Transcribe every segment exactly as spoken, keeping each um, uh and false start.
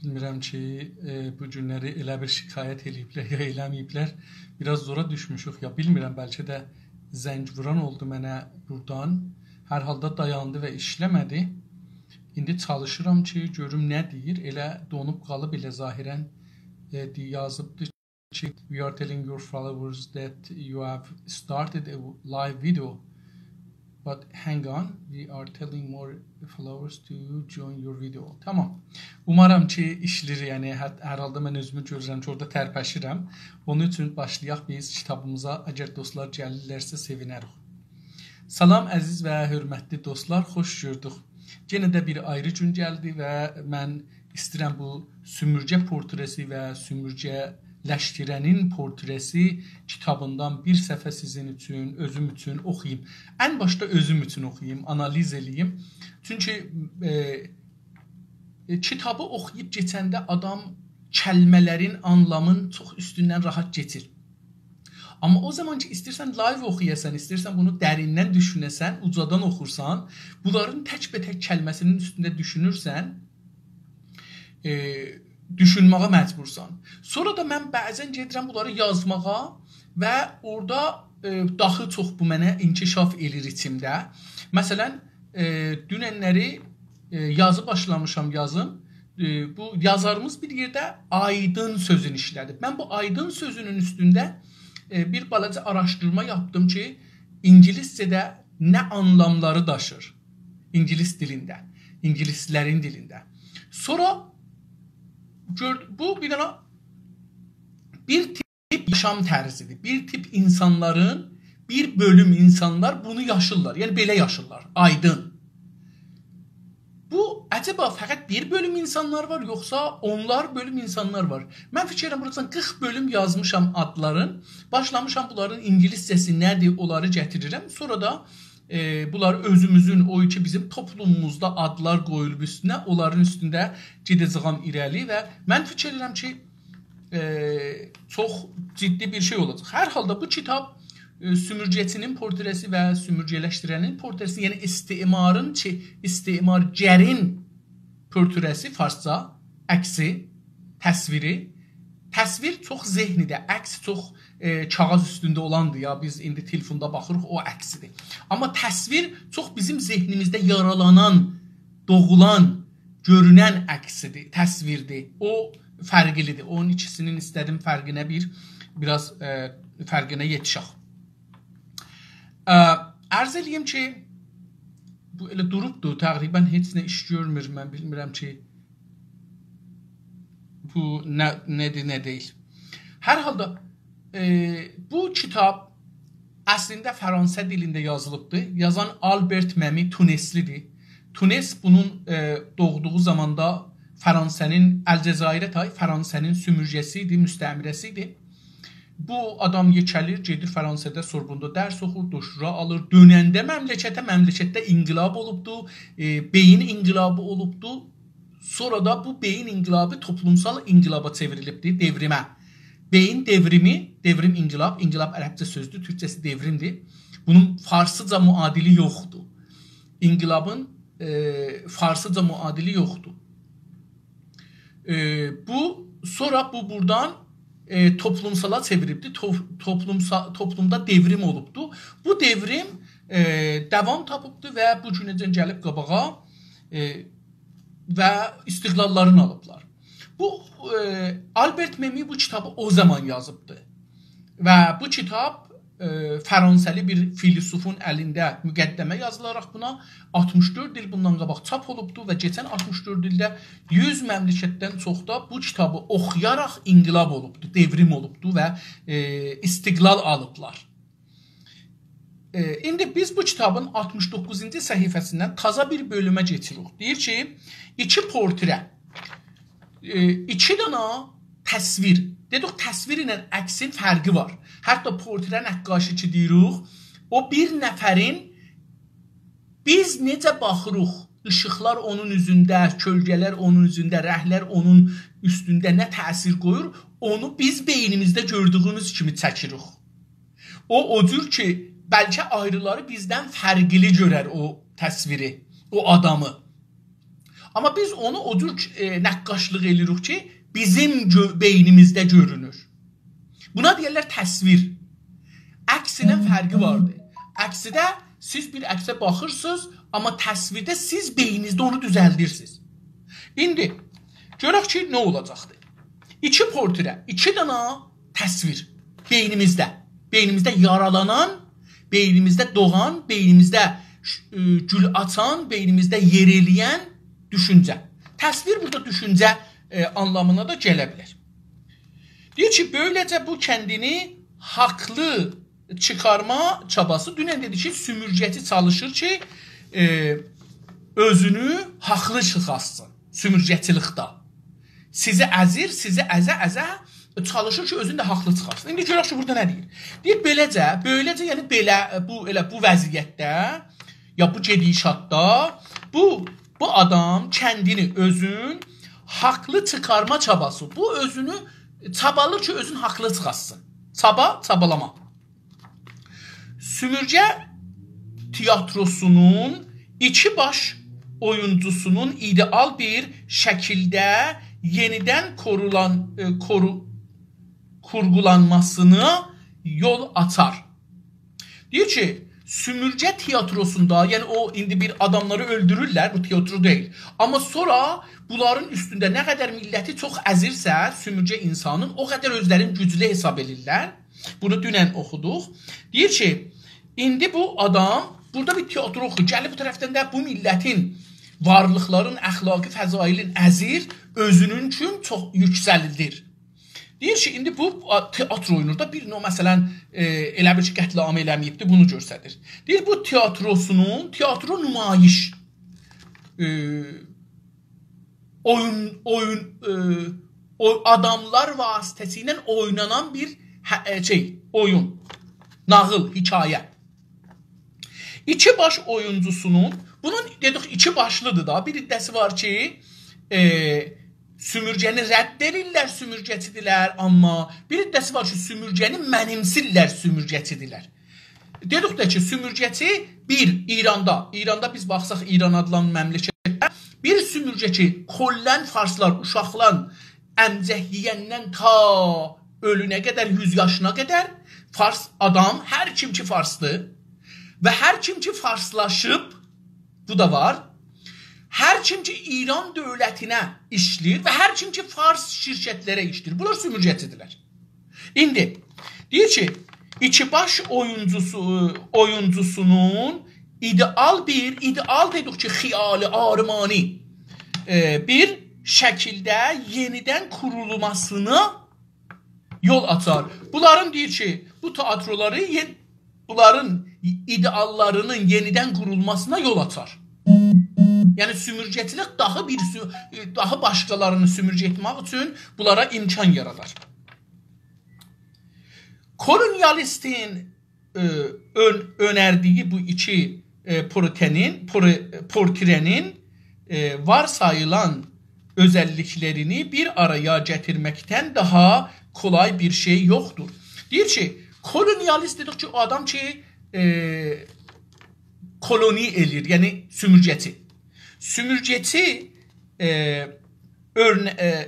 بیلمیرم کی، ائ، بو گونلری ائله بیر شکایت ائله‌ییبلر یا ائله‌مه‌ییبلر. بیر آز زورا دوشموشوک یا، بیلمیرم، بلکه ده زنگ ووران اولدو منه بورادان. هر حالدا دایاندی و ایشله‌مه‌دی. ایندی چالیشیرام کی، گؤروم نه دئییر. ائله دونوب قالیب ائله ظاهراً، ائ، دی-، یازیبدی کی، "We are telling your followers that you have started a live video. But hang on, we are telling more followers to join your video." تامام. اومارام کی، ایشله‌ییر، یعنی هر، هر حالدا من اؤزومو گؤرورم کی، اورادا ترپشیرم. اونون اوچون باشلایاق بیز کیتابیمیزا. اگر دوستلار گلیرلرسه، سئوینریک. سلام، عزیز و حؤرمتلی دوستلار، خوش گؤردوک. یئنه ده بیر آیری گون گلدی و من ایسته‌ییرم بو سومورگه پورتره‌سی و سومورگه‌لشدیرنین پورتره‌سی کیتابیندان بیر صفحه سیزین اوچون، اؤزوم اوچون اوخویوم. ان باشدا اؤزوم اوچون اوخویوم، آنالیز ائله‌ییم. چونکی، ائ، ائ، کیتابی اوخویوب کئچنده آدام کلمه‌لرین آنلامین چوخ اوستوندن راحت کئچیر. آمما او زامان کی، ایسته‌ییرسن لایو اوخویاسان، ایسته‌ییرسن بونو دریندن دوشونه‌سن، اوجادان اوخورسان، بونلارین تک‌به‌تک کلمه‌سینین اوستونده دوشونورسن، ائ، دوشونمه‌یه مجبورسان. سونرا دا من بعضاً گئدیرم بونلاری یازماغا و اورادا، ائ، داها چوخ بو منه انکشاف ائله‌ییر ایچیمده. مثلاً، ائ، دوننلری، ائ، یازی باشلامیشام یازیم. ائ، بو یازاریمیز بیر یئرده آیدین سؤزونو ایشله‌دیب. من بو آیدین سؤزونون اوستونده، ائ، بیر بالاجا آراشدیرما یاپدیم کی، اینگیلیسجه‌ده نه آنلاملاری داشیر اینگیلیس دیلینده، اینگیلیسلرین دیلینده. سونرا گؤر-، بو بیر دنه بیر تیپ یاشام طرزیدیر. بیر تیپ اینسانلارین، بیر بؤلوم اینسانلار بونو یاشیرلار. یعنی بئله یاشیرلار. آیدین. بو عجبا فقط بیر بؤلوم اینسانلار وار، یوخسا اونلار بؤلوم اینسانلار وار؟ من فیکیر ائدیرم، بوراجان قیرخ بؤلوم یازمیشام آدلارین. باشلامیشام بونلارین اینگیلیسجه‌سی نه‌دیر، اونلاری گتیریرم. سونرا دا، ائ، بونلاری اؤزوموزون، او کی بیزیم توپلوموموزدا آدلار قویولوب اوستونه، اونلارین اوستونده گئده‌جه‌یم ایره‌لی و من فیکیر ائدیرم کی، ائ، چوخ جدی بیر شئی اولاجاق. هر حالدا بو کیتاب، ائ، سومورگه‌چی‌نین پورتره‌سی و سومورگه‌لشدیرنین پورتره‌سی، یعنی استعمارین چه-، استعمارگرین پورتره‌سی، فارسجا عکسی، تصویری. تصویر چوخ ذهنی‌دیر، عکس چوخ، ائ، کاغیذ اوستونده اولاندیر یا، بیز ایندی تلفوندا باخیریق، او عکسی‌دیر. آمما تصویر چوخ بیزیم ذهنیمیزده یارالانان، دوغولان، گؤرونن عکسی‌دیر، تصویردیر. او فرقلی‌دیر. اونون ایکیسی‌نین ایسته‌دیم فرقینه بیر، بیر آز، ائ، فرقینه یئتیشک. ائ، عرض ائله‌ییم کی، بو ائله دوروبدور، تقریباً هئچ نه ایش گؤرمور، من بیلمیرم کی، بو نه، نه‌دیر، نه دئییل. هر حالدا، ائ، بو کیتاب اصلینده فرانسه دیلینده یازیلیبدی. یازان آلبرت مئمی تونسلی‌دیر. تونس بونون، ائ، دوغدوغو زاماندا فرانسه‌نین، الجزایره تای فرانسه‌نین سومورگه‌سی ایدی، مستعمره‌سی ایدی. بو آدام یئکه‌لیر، گئدیر فرانسه‌ده سوربوندا درس اوخور، دکترا آلیر. دؤننده مملکته، مملکتده انقلاب اولوبدو، ائ، بئیین انقلابی اولوبدو. سونرا دا بو بئیین انقلابی توپلومسال انقلابا چئوریلیبدیر، دئوریمه. بئیین دئوریمی، دئوریم انقلاب، انقلاب عربجه سؤزدور، تورکجه‌سی دئوریمدیر. بونون فارسیجا معادلی یوخدور. انقلابین، ائ، فارسیجا معادلی یوخدور. ائ، بو، سونرا بو بورادان، ائ، توپلومسالا چئویریبدیر. تو-، توپلومسا-، توپلومدا دئوریم اولوبدور. بو دئوریم، ائ، داوام تاپیبدیر و بو گونه‌جن گلیب قاباغا، ائ، و استقلاللارینی آلیبلار. بو، ائ، آلبرت مئمی بو کیتابی او زامان یازیبدی. و بو کیتاب، ائ، فرانسه‌لی بیر فیلسوفون الینده مقدمه یازیلاراق بونا آلتمیش دؤرد ایل بوندان قاباق چاپ اولوبدو و کئچن آلتمیش دؤرد ایلده یوز مملکتدن چوخدا بو کیتابی اوخویاراق انقلاب اولوبدو، دئوریم اولوبدو و، ائ، استقلال آلیبلار. ائ، ایندی بیز بو کیتابین آلتمیش دوققوزونجو صفحه‌سیندن تازا بیر بؤلومه کئچیریک. دئییر کی، ایکی پورتره، ائ، ایکی دانا تصویر. دئدیک، تصویر ایله عکسین فرقی وار. حتی پورتره نقاشی کی دئییریک، او بیر نفرین، بیز نئجه باخیریق، ایشیقلار اونون اوزونده، کؤلگه‌لر اونون اوزونده، رنگلر اونون اوستونده نه تأثیر قویور، اونو بیز بئینیمیزده گؤردویوموز کیمی چکیریک. او، او جور کی، بلکه آیریلاری بیزدن فرقلی گؤرر او تصویری، او آدامی. آمما بیز اونو او جور، ائ، نقاشلیق ائله‌ییریک کی، بیزیم گؤ-، بئینیمیزده گؤرونور. بونا دئیرلر تصویر. عکس ایله فرقی واردیر. عکسده سیز بیر عکسه باخیرسینیز، آمما تصویرده سیز بئینینیزده اونو دوزلدیرسینیز. ایندی گؤرک کی، نه اولاجاقدیر. ایکی پورتره، ایکی دانا تصویر بئینیمیزده. بئینیمیزده یارالانان، بئینیمیزده دوغان، بئینیمیزده ش-، ائ، گول آچان، بئینیمیزده یئر ائله‌ین دوشونجه. تصویر بورادا دوشونجه، ائ، آنلامینا دا گله بیلر. دئییر کی، بؤیله‌جه بو کندینی حاقلی چیخارما چاباسی. دونن دئدی کی، سومورگه‌چی چالیشیر کی، ائ، اؤزونو حاقلی چیخارتسین سومورگه‌چیلیکده. سیزی ازیر، سیزی ازه ازه چالیشیر کی، اؤزونو ده حاقلی چیخارتسین. ایندی گؤرک کی، بورادا نه دئییر؟ دئییر، بئله‌جه، بئله‌جه، یعنی بئله، بو، ائله بو وضعیتده، یا بو گئدیشاتدا بو، بو آدام کندینی اؤزون حاقلی چیخارما چاباسی. بو اؤزونو چابالیر کی، اؤزون حاقلی چیخارتسین. چابا، چابالاما. سومورگه تیاتروسونون ایکی باش اویونجوسونون ایده‌آل بیر شکیلده یئنیدن کورولان، ائ، کورو-، کورگولانماسینا یول آچار. دئییر کی، سومورگه تیاتروسوندا، یعنی او ایندی بیر آداملاری اؤلدورورلر، بو تیاترو دئییل. آمما سونرا بونلارین اوستونده نه قدر میللتی چوخ ازیرسه، سومورگه اینسانین، او قدر اؤزلرینی گوجلو حساب ائدیرلر. بونو دونن اوخودوق. دئییر کی، ایندی بو آدام بورادا بیر تیاترو اوخویور. گلیر بو طرفدن ده بو میللتین وارلیقلارین، اخلاقی فضایلین ازیر، اؤزونون اوچون چوخ یوکسلدیر. دئییر کی، ایندی بو آ-، تئاتر اوینور دا، بیر نوع، مثلا، ائ، ائله بیل کی، قتل‌عام ائله‌مه‌ییبدی، بونو گؤستریر. دئییر، بو تئاتروسونون، تئاترو نمایش، ائ، اویون، اویون، ائ، او آداملار واسطه‌سیله اوینانان بیر هه-، ائ، شئی، اویون، ناغیل، حکایه. ایکی باش اویونجوسونون، بونون دئدیک ایکی باشلیدیر دا، بیر عده‌سی وار کی، ائ، سومورگه‌نی رد ائدیرلر، سومورگه‌چیدیرلر، آمما بیر عده‌سی وار کی، سومورگه‌نی منیمسیرلر، سومورگه‌چیدیرلر. دئدیک ده کی، سومورگه‌چی بیر، ایراندا، ایراندا بیز باخساق، ایران آدلانان مملکتده بیر سومورگه کی، کلاً فارسلار، اوشاقلان امجک یئیندن تا اؤلونه قدر، یوز یاشینا قدر فارس آدام، هر کیم کی فارسدیر و هر کیم کی فارسلاشیب، بو دا وار، هر کیم کی ایران دؤولتینه ایشله‌ییر و هر کیم کی فارس شرکتلره ایشله‌ییر، بونلار سومورگه‌چیدیرلر. ایندی دئییر کی، ایکی باش اویونجوسو، اویونجوسونون ایده‌آل بیر، ایده‌آل دئدیک کی، خیالی، آرمانی، ائ، بیر شکیلده یئنیدن قورولماسینا یول آچار. بونلارین دئییر کی، بو تئاترولاری یئن-، بونلارین ایده‌آللارینین یئنیدن قورولماسینا یول آچار. یعنی، سومورگه‌چیلیک داها بیر سو-، داها باشقالارینی سومورگه ائتمک اوچون بونلارا امکان یارادار. کولونیالیستین، ائ، اؤن-، اؤنردیگی بو ایکی، ائ، پورتره‌نین، پورو-، پورتره‌نین، ائ، وارساییلان اؤزللیکلرینی بیر آرایا گتیرمکدن داها کولای بیر شئی یوخدور. دئییر کی، کولونیالیست دئدیک کی، او آدام کی، ائ، کولونی ائله‌ییر، یعنی سومورگه‌چی. سومورگه‌چی، ائ، اؤرن-، ائ،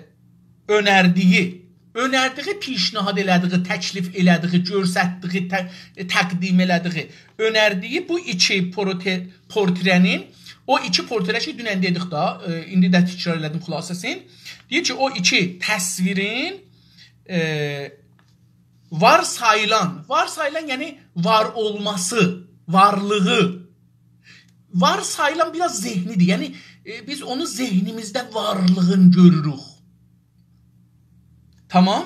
اؤنردیگی، اؤنردیگی، پیشنهاد ائله‌دیگی، تکلیف ائله‌دیگی، گؤرستدیگی، ت-، تقدیم ائله‌دیگی، اؤنردیگی بو ایکی پورتره-، پورتره‌نین، او ایکی پورتره کی، دونن دئدیک دا، ائ، ایندی ده تکرار ائله‌دیم خلاصه‌سین. دئییر کی، او ایکی تصویرین، ائ، وارساییلان، وارساییلان، یعنی وار اولماسی، وارلیغی، وارساییلان بیر آز ذهنی‌دیر. یعنی، ائ، بیز اونو ذهنیمیزده وارلیغین گؤروروک. تامام.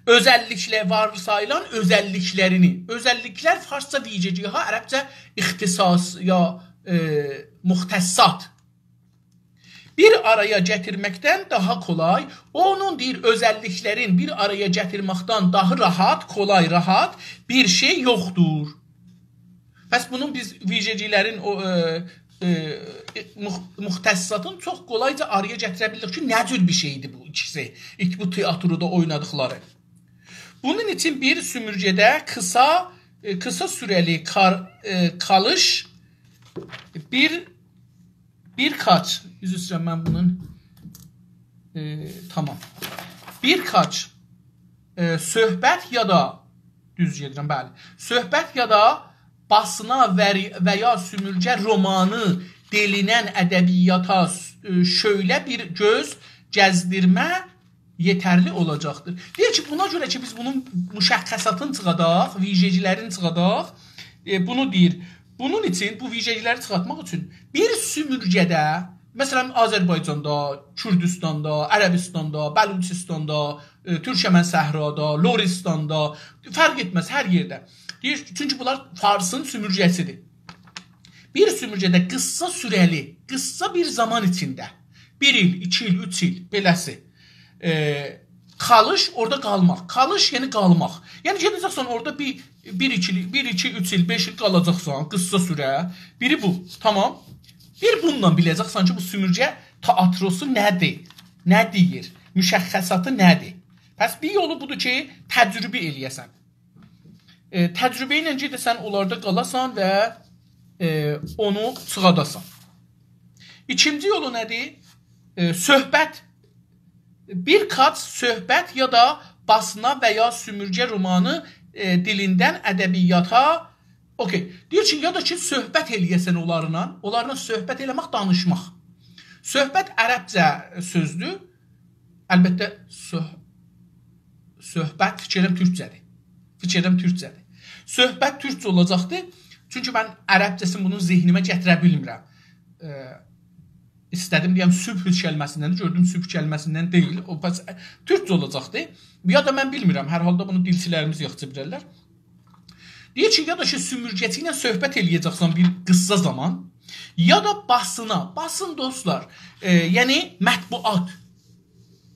اؤزللیکله، وارساییلان اؤزللیکلرینی. اؤزللیکلر فارسجا ویژگی ها، عربجه اختصاص یا، ائ، مختصات. بیر آرایا گتیرمکدن داها کولای، اونون، دئییر، اؤزللیکلرین بیر آرایا گتیرمکدن داها راحت، کولای، راحت بیر شئی یوخدور. پس بونون بیز ویژگی‌لرین او، ائ، ائ، مخ-، مختصاتین چوخ قولایجا آرایا گتیره بیلیریک کی، نه جور بیر شئیدیر بو ایکیسی، ایک-، بو تئاترودا اوینادیقلاری. بونون اوچون بیر سومورگه‌ده قیسا، ائ، قیسا سوره‌لی قار-، ائ، قالیش، بیر بیر کاچ، عذر ایسته‌ییرم، من بونون، ائ، تامام. بیر کاچ، ائ، صحبت یا دا، دوز گئدیرم، بلی. صحبت یا دا باسینا و، و یا سومورگه رومانی دئنیلن ادبیاتا، ائ، شؤیله بیر گؤز گزدیرمه یئترلی اولاجاقدیر. دئییر کی، بونا گؤره کی، بیز بونون مشخصاتینی چیخاداق، ویژگی‌لرینی چیخاداق، ائ، بونو دئییر. بونون اوچون، بو ویژگی‌لری چیخارتماق اوچون بیر سومورگه‌ده، مثلا، آذربایجاندا، کوردوستاندا، عربیستاندا، بلوچیستاندا، ائ، تورکمن صحرادا، لوریستاندا، فرق ائتمز، هر یئرده. دئییر، چونکی بونلار فارسین سومورگه‌سیدیر. بیر سومورگه‌ده قیسا سوره‌لی، قیسا بیر زامان ایچینده، بیر ایل، ایکی ایل، اوچ ایل، بئله‌سی، ائ، قالیش، اورادا قالماق. قالیش، یعنی قالماق. یعنی گئده‌جکسن اورادا بیر، بیر، ایکی، بیر، ایکی، اوچ ایل، بئش ایل قالاجاقسان، قیسا سوره. بیری بو، تامام. بیر بوندان بیله‌جکسن کی، بو سومورگه تئاتروسو نه‌دیر؟ نه دئییر؟ مشخصاتی نه‌دیر؟ پس بیر یولو بودور کی، تجربه ائله‌یه‌سن. ائ، تجربه ایله گئده‌سن، اونلاردا قالاسان و، ائ، اونو چیخاداسان. ایکینجی یولو نه‌دیر؟ ائ، صحبت. بیر کاچ صحبت یا دا باسینا و یا سومورگه رومانی، ائ، دیلیندن ادبیاتا. اوکی. دئییر کی، یا دا کی، صحبت ائله‌یه‌سن اونلارلا. اونلارلا صحبت ائله‌مک، دانیشماق. صحبت عربجه سؤزدور. البته، صح-، صحبت فیکر ائدیرم تورکجه‌دیر. فیکر ائدیرم تورکجه‌دیر. صحبت تورکجه اولاجاقدیر. چونکی من عربجه‌سینی بونون ذهنیمه گتیره بیلمیرم. ائ، ایسته‌دیم دئیم، صبح کلمه‌سیندن، گؤردوم صبح کلمه‌سیندن دئییل. او پس تورکجه اولاجاقدی. یا دا من بیلمیرم، هر حالدا بونو دیلچی‌لریمیز یاخشی بیلرلر. دئییر کی، یا دا کی، سومورگه‌چی ایله صحبت ائله‌یه‌جکسن بیر قیسا زامان، یا دا باسینا. باسین، دوستلار، ائ، یعنی مطبوعات.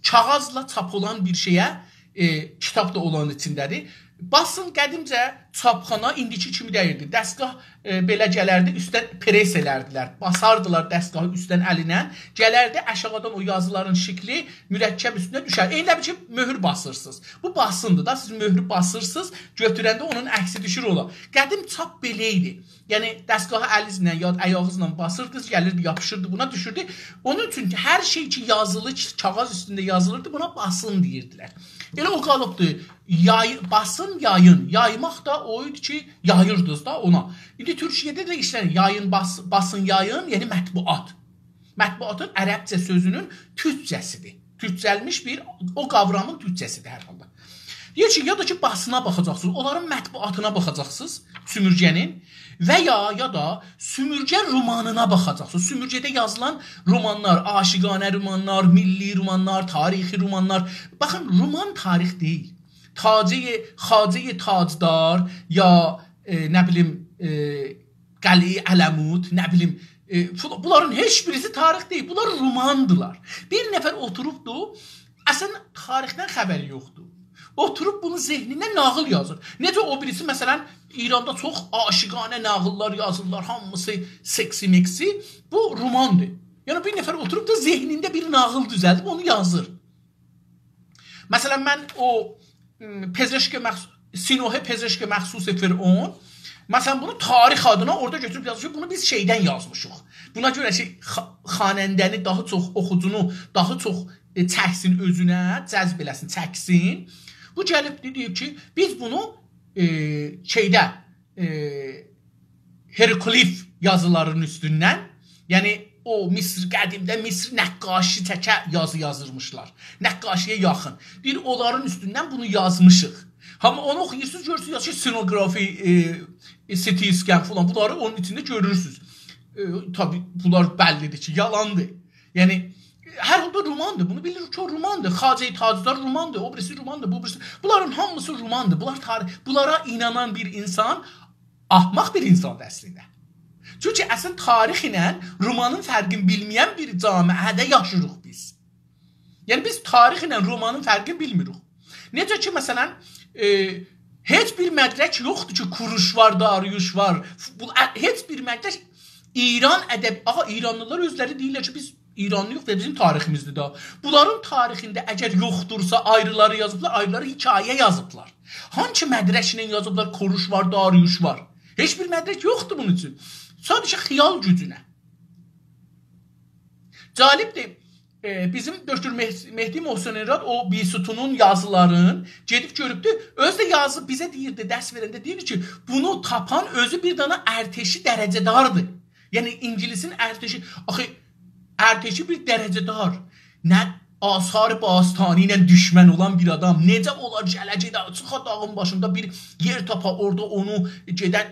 کاغیذلا چاپ اولان بیر شئیه، ائ، کیتاب دا اونلارین ایچینده‌دیر. باسین، قدیمجه چاپخانا ایندیکی کیمی دئییلدی. دستگاه، ائ، بئله گلردی، اوستدن پرس ائلردیلر. باساردیلار دستگاهی اوستدن الینن. گلردی، آشاغیدان او یازیلارین شکلی مرکب اوستونه دوشر. عینی بیل کی، مؤهور باسیرسینیز. بو باسیندیر دا، سیز مؤهورو باسیرسینیز، گؤتورنده اونون عکسی دوشور اولا. قدیم چاپ بئله ایدی. یعنی، دستگاهی الینیزله یا آیاغینیزلا باسیردینیز، گلیردی، یاپیشیردی، بونا دوشوردو. اونون اوچون کی، هر شئی کی، یازیلی، کی، کاغیذ اوستونده یازیلیردی، بونا باسین دئییردیلر. ائله او قالیبدی. یای-، باسین، یایین. یایماق دا او ایدی کی، یاییردینیز دا اونا. ایندی تورکیه‌ده ده ایشلنیر. یایین، باس-، باسین، یایین، یعنی مطبوعات. مطبوعاتین عربجه سؤزونون تورکجه‌سیدیر. تورکجه‌لمیش بیر، او قاورامین تورکجه‌سیدیر هر حالدا. دئییر کی، یا دا کی، باسینا باخاجاقسینیز، اونلارین مطبوعاتینا باخاجاقسینیز، سومورگه‌نین، و یا، یا دا سومورگه رومانینا باخاجاقسینیز. سومورگه‌ده یازیلان رومانلار، عاشقانه رومانلار، میللی رومانلار، تاریخی رومانلار. باخین، رومان تاریخ دئییل. تاجی، خواجه تاجدار یا، ائ، نه بیلیم، ائ، قلعه علمود، نه بیلیم، ائ، فل-، بونلارین هئچ بیریسی تاریخ دئییل. بونلار روماندیلار. بیر نفر اوتوروبدو، اصلا تاریخدن خبری یوخدور. اوتوروب بونو ذهنینده ناغیل یازیر. نئجه او بیریسی، مثلا، ایراندا چوخ عاشقانه ناغیللار یازیرلار، هامیسی سکسی مکسی. بو روماندیر. یعنی بیر نفر اوتوروب دا ذهنینده بیر ناغیل دوزلدیب اونو یازیر. مثلا، من او، م، پزشک مخص-، سینوهه پزشک مخصوص فرعون، مثلا، بونو تاریخ آدینا اورادا گؤتوروب یازیر کی، بونو بیز شئیدن یازمیشیق. بونا گؤره کی، خا-، خواننده‌نی داها چوخ، اوخوجونو داها چوخ، ائ، چکسین اؤزونه، جذب ائله‌سین، چکسین. بو گلیب دئ-، دئییب کی، بیز بونو، ائ، شئیده، ائ، هیروگلیف یازیلارین اوستوندن، یعنی او مصر، قدیمده مصر نقاشی تکه یازی یازیرمیشلار. نقاشی‌یه یاخین. دئییر، اونلارین اوستوندن بونو یازمیشیق. آمما اونو اوخویورسونوز، گؤرورسونوز، یازیر سینوگرافی، ائ، ائ، سی تی اسکن فلان. بونلاری اونون ایچینده گؤرورسونوز. ائ، طبیعی، بونلار بللی‌دیر کی، یالاندیر. یعنی، هر حالدا روماندیر. بونو بیلیریک کی، او روماندیر. خواجه تاجدار روماندیر. او بیریسی روماندیر، بو بیریسی. بونلارین هامیسی روماندیر. بونلار تاریخ، بونلارا اینانان بیر اینسان احمق بیر اینساندیر اصلینده. چونکی اصلا تاریخ ایله رومانین فرقینی بیلمه‌ین بیر جامعه‌ده یاشیریق بیز. یعنی، بیز تاریخ ایله رومانین فرقینی بیلمیریک. نئجه کی، مثلا، ائ، هئچ بیر مدرک یوخدور کی، کوروش وار، داریوش وار. بو، ا، هئچ بیر مدرک ایران ادب-، آغا، ایرانلیلار اؤزلری دئییرلر کی، بیز ایرانلی‌ییق و بیزیم تاریخیمیزدیر دا. بونلارین تاریخینده اگر یوخدورسا، آیریلاری یازیبلار، آیریلاری حکایه یازیبلار. هانسی مدرکله یازیبلار، کوروش وار، داریوش وار؟ هئچ بیر مدرک یوخدور بونون اوچون. ساده‌جه خیال گوجونه. جالبدیر. ائ، بیزیم دکتر مه-، مهدی محسن‌راد او بی‌ستونون یازیلارین گئدیب گؤروبدو. اؤزو ده یازی بیزه دئییردی، درس وئرنده دئییردی کی، بونو تاپان اؤزو بیر دنه ارتشی درجه‌داردیر. یعنی، اینگیلیسین ارتشی، آخی، ارتشی بیر درجه‌دار. نه آثار باستانی ایله دوشمن اولان بیر آدام، نئجه اولار گله گئده، چیخا داغین باشیندا بیر یئر تاپا، اورادا اونو گئده، ائ،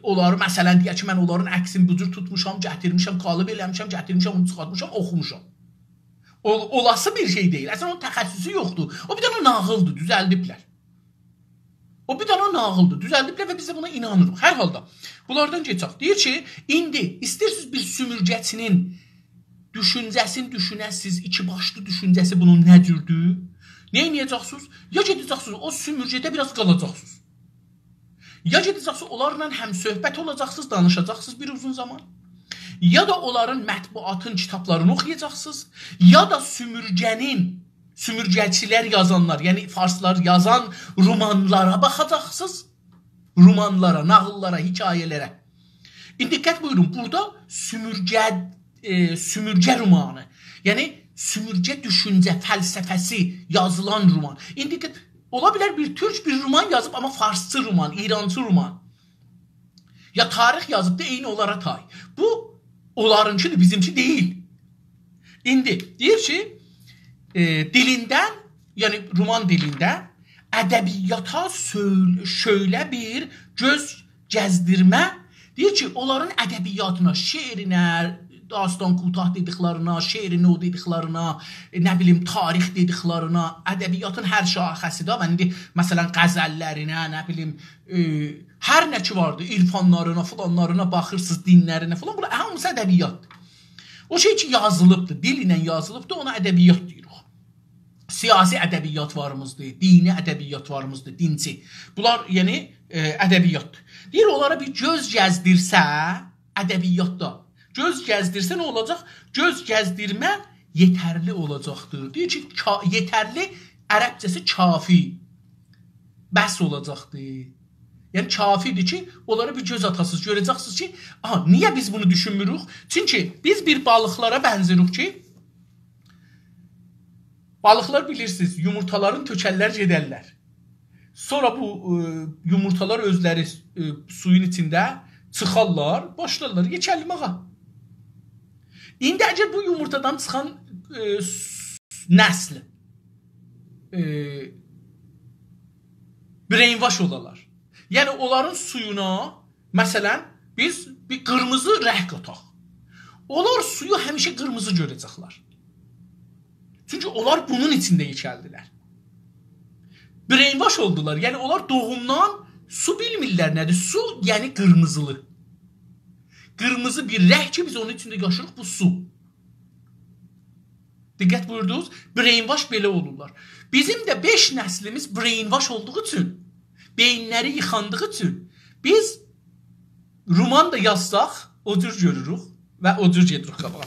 اونلاری، مثلا، دئیک کی، من اونلارین عکسینی بو جور توتموشام، گتیرمیشم، قالب ائله‌میشم، گتیرمیشم، اونو چیخارتمیشام، اوخوموشام. اول-، اولاسی بیر شئی دئییل. اصلا، اونون تخصصو یوخدور. او بیر دنه ناغیلدیر، دوزلدیبلر. او بیر دنه ناغیلدیر، دوزلدیبلر و بیز ده بونا اینانیریق. هر حالدا، بونلاردان کئچک. دئییر کی، ایندی ایسته‌ییرسینیز بیر سومورگه‌چی‌نین دوشونجه‌سینی دوشونه‌سینیز، ایکی باشلی دوشونجه‌سی بونون نه جوردور؟ نه ائده‌جکسینیز؟ یا گئده‌جکسینیز، او سومورگه‌ده بیر آز قالاجاقسینیز. یا گئده‌جکسینیز، اونلارلا هم‌صحبت اولاجاقسینیز، دانیشاجاقسینیز بیر اوزون زامان. یا دا اونلارین مطبوعاتین، کیتابلارینی اوخویاجاقسینیز. یا دا سومورگه‌نین، سومورگه‌چی‌لر یازانلار، یعنی فارسلار یازان رومانلارا باخاجاقسینیز. رومانلارا، ناغیللارا، حکایه‌لره. ایندی دقت بویورون، بورادا سومورگه، ائ، سومورگه رومانی، یعنی سومورگه دوشونجه، فلسفه‌سی یازیلان رومان. ایندی دقت، اولا بیلر بیر تورک بیر رومان یازیب، آمما فارسچی رومان، ایرانچی رومان. یا تاریخ یازیب دا عینی اونلارا تای. بو اونلارینکی‌دیر، بیزیمکی دئییل. ایندی دئییر کی، ائ، دیلیندن، یعنی رومان دیلینده ادبیاتا سؤل-، شؤیله بیر گؤز گزدیرمه، دئییر کی، اونلارین ادبیاتینا، شعرینه، داستان کوتاه دئدیکلرینه، شعر نو دئدیکلرینه، ائ، نه بیلیم، تاریخ دئدیکلرینه، ادبیاتین هر شاخه‌سی ده، من ایندی، مثلا، غزللرینه، نه بیلیم، ائ، هر نه کی واردی، عرفانلارینا، فلانلارینا باخیرسینیز، دینلرینه فلان، بونلار هامیسی ادبیاتدیر. او شئی کی یازیلیبدیر، دیل ایله یازیلیبدیر، اونا ادبیات دئییریک. سیاسی ادبیات واریمیزدیر، دینی ادبیات واریمیزدیر، دینچی. بونلار، یعنی، ائ، ادبیاتدیر. دئییر، اونلارا بیر گؤز گزدیرسه، ادبیاتدا گؤز گزدیرسه نه اولاجاق؟ گؤز گزدیرمه یئترلی اولاجاقدیر. دئییر کی، کا-، یئترلی، عربجه‌سی کافی، بس اولاجاقدیر. یعنی، کافی‌دیر کی، اونلارا بیر گؤز آتاسینیز، گؤره‌جکسینیز کی، آها، نییه بیز بونو دوشونموروک؟ چونکی بیز بیر بالیقلارا بنزه‌ییریک کی، بالیقلار، بیلیرسینیز، یومورتالارین تؤکرلر، گئدرلر. سونرا بو، ائ، یومورتالار اؤزلری، ائ، سویون ایچینده چیخارلار، باشلارلار یئکه‌لمه‌یه. ایندی اگر بو یومورتادان چیخان، ائ، س-، نسل، ائ، brainwash اولالار. یعنی اونلارین سویونا، مثلا، بیز بیر قیرمیزی رنگ قاتاق. اونلار سویو همیشه قیرمیزی گؤره‌جکلر. چونکی اونلار بونون ایچینده یئکه‌لدیلر. Brainwash اولدولار. یعنی اونلار دوغومدان سو بیلمیرلر نه‌دیر. سو، یعنی قیرمیزیلی. قیرمیزی بیر رنگ کی، بیز اونون ایچینده یاشاییریق، بو سو. دقت بویوردونوز؟ Brainwash بئله اولورلار. بیزیم ده بئش نسلیمیز brainwash اولدوغو اوچون، بئیینلری ییخاندیغی اوچون بیز رومان دا یازساق، او جور گؤروروک و او جور گئدیریک قاباغا.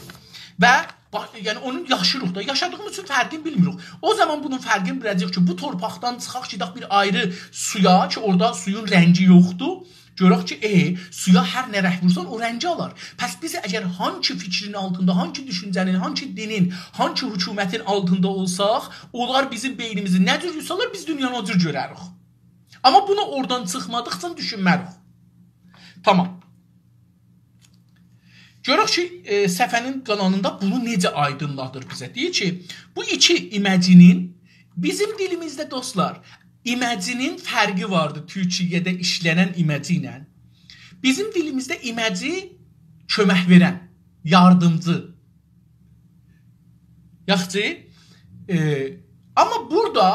و با-، یعنی اونو یاشیریق دا، یاشادیغیمیز اوچون فرقینی بیلمیریک. او زامان بونون فرقینی بیله‌جه‌ییک کی، بو تورپاقدان چیخاق، گئدک بیر آیری سویا کی، اورادا سویون رنگی یوخدور. گؤرک کی، ائ، سویا هر نه رنگ وورسان، او رنگی آلار. پس بیز اگر هانکی فیکرین آلتیندا، هانکی دوشونجه‌نین، هانکی دینین، هانکی حکومتین آلتیندا اولساق، اونلار بیزیم بئینیمیزی نه جور یوسالار، بیز دونیانی او جور گؤرریک. آمما بونو اورادان چیخمادیقجا دوشونمه‌ریک. تامام. گؤرک کی، ائ، صفحه‌نین قالانیندا بونو نئجه آیدینلادیر بیزه. دئییر کی، بو ایکی ایمه‌جی‌نین، بیزیم دیلیمیزده، دوستلار، ایمه‌جی‌نین فرقی واردیر تورکیه‌ده ایشله‌نن ایمه‌جی ایله. بیزیم دیلیمیزده ایمه‌جی کؤمک وئرن، یاردیمجی. یاخشی، ائ، آمما بورادا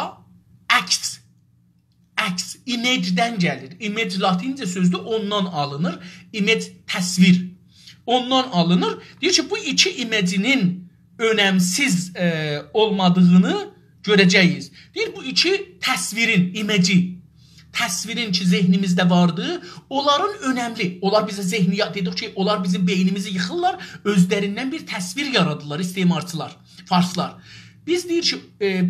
عکس، عکس، image-دن گلیر. Image لاتینجه سؤزدور، اوندان آلینیر. Image تصویر. اوندان آلینیر. دئییر کی، بو ایکی ایمه‌جی‌نین اؤنمسیز، ائ، اولمادیغینی گؤره‌جه‌ییک. دئییر، بو ایکی تصویرین، ایمه‌جی، تصویرین کی، ذهنیمیزده واردی، اونلارین اؤنملی، اونلار بیزه ذهنی، دئدیک کی، اونلار بیزیم بئینیمیزی ییخیرلار، اؤزلریندن بیر تصویر یارادیرلار استعمارچیلار، فارسلار. بیز دئییر کی، ائ،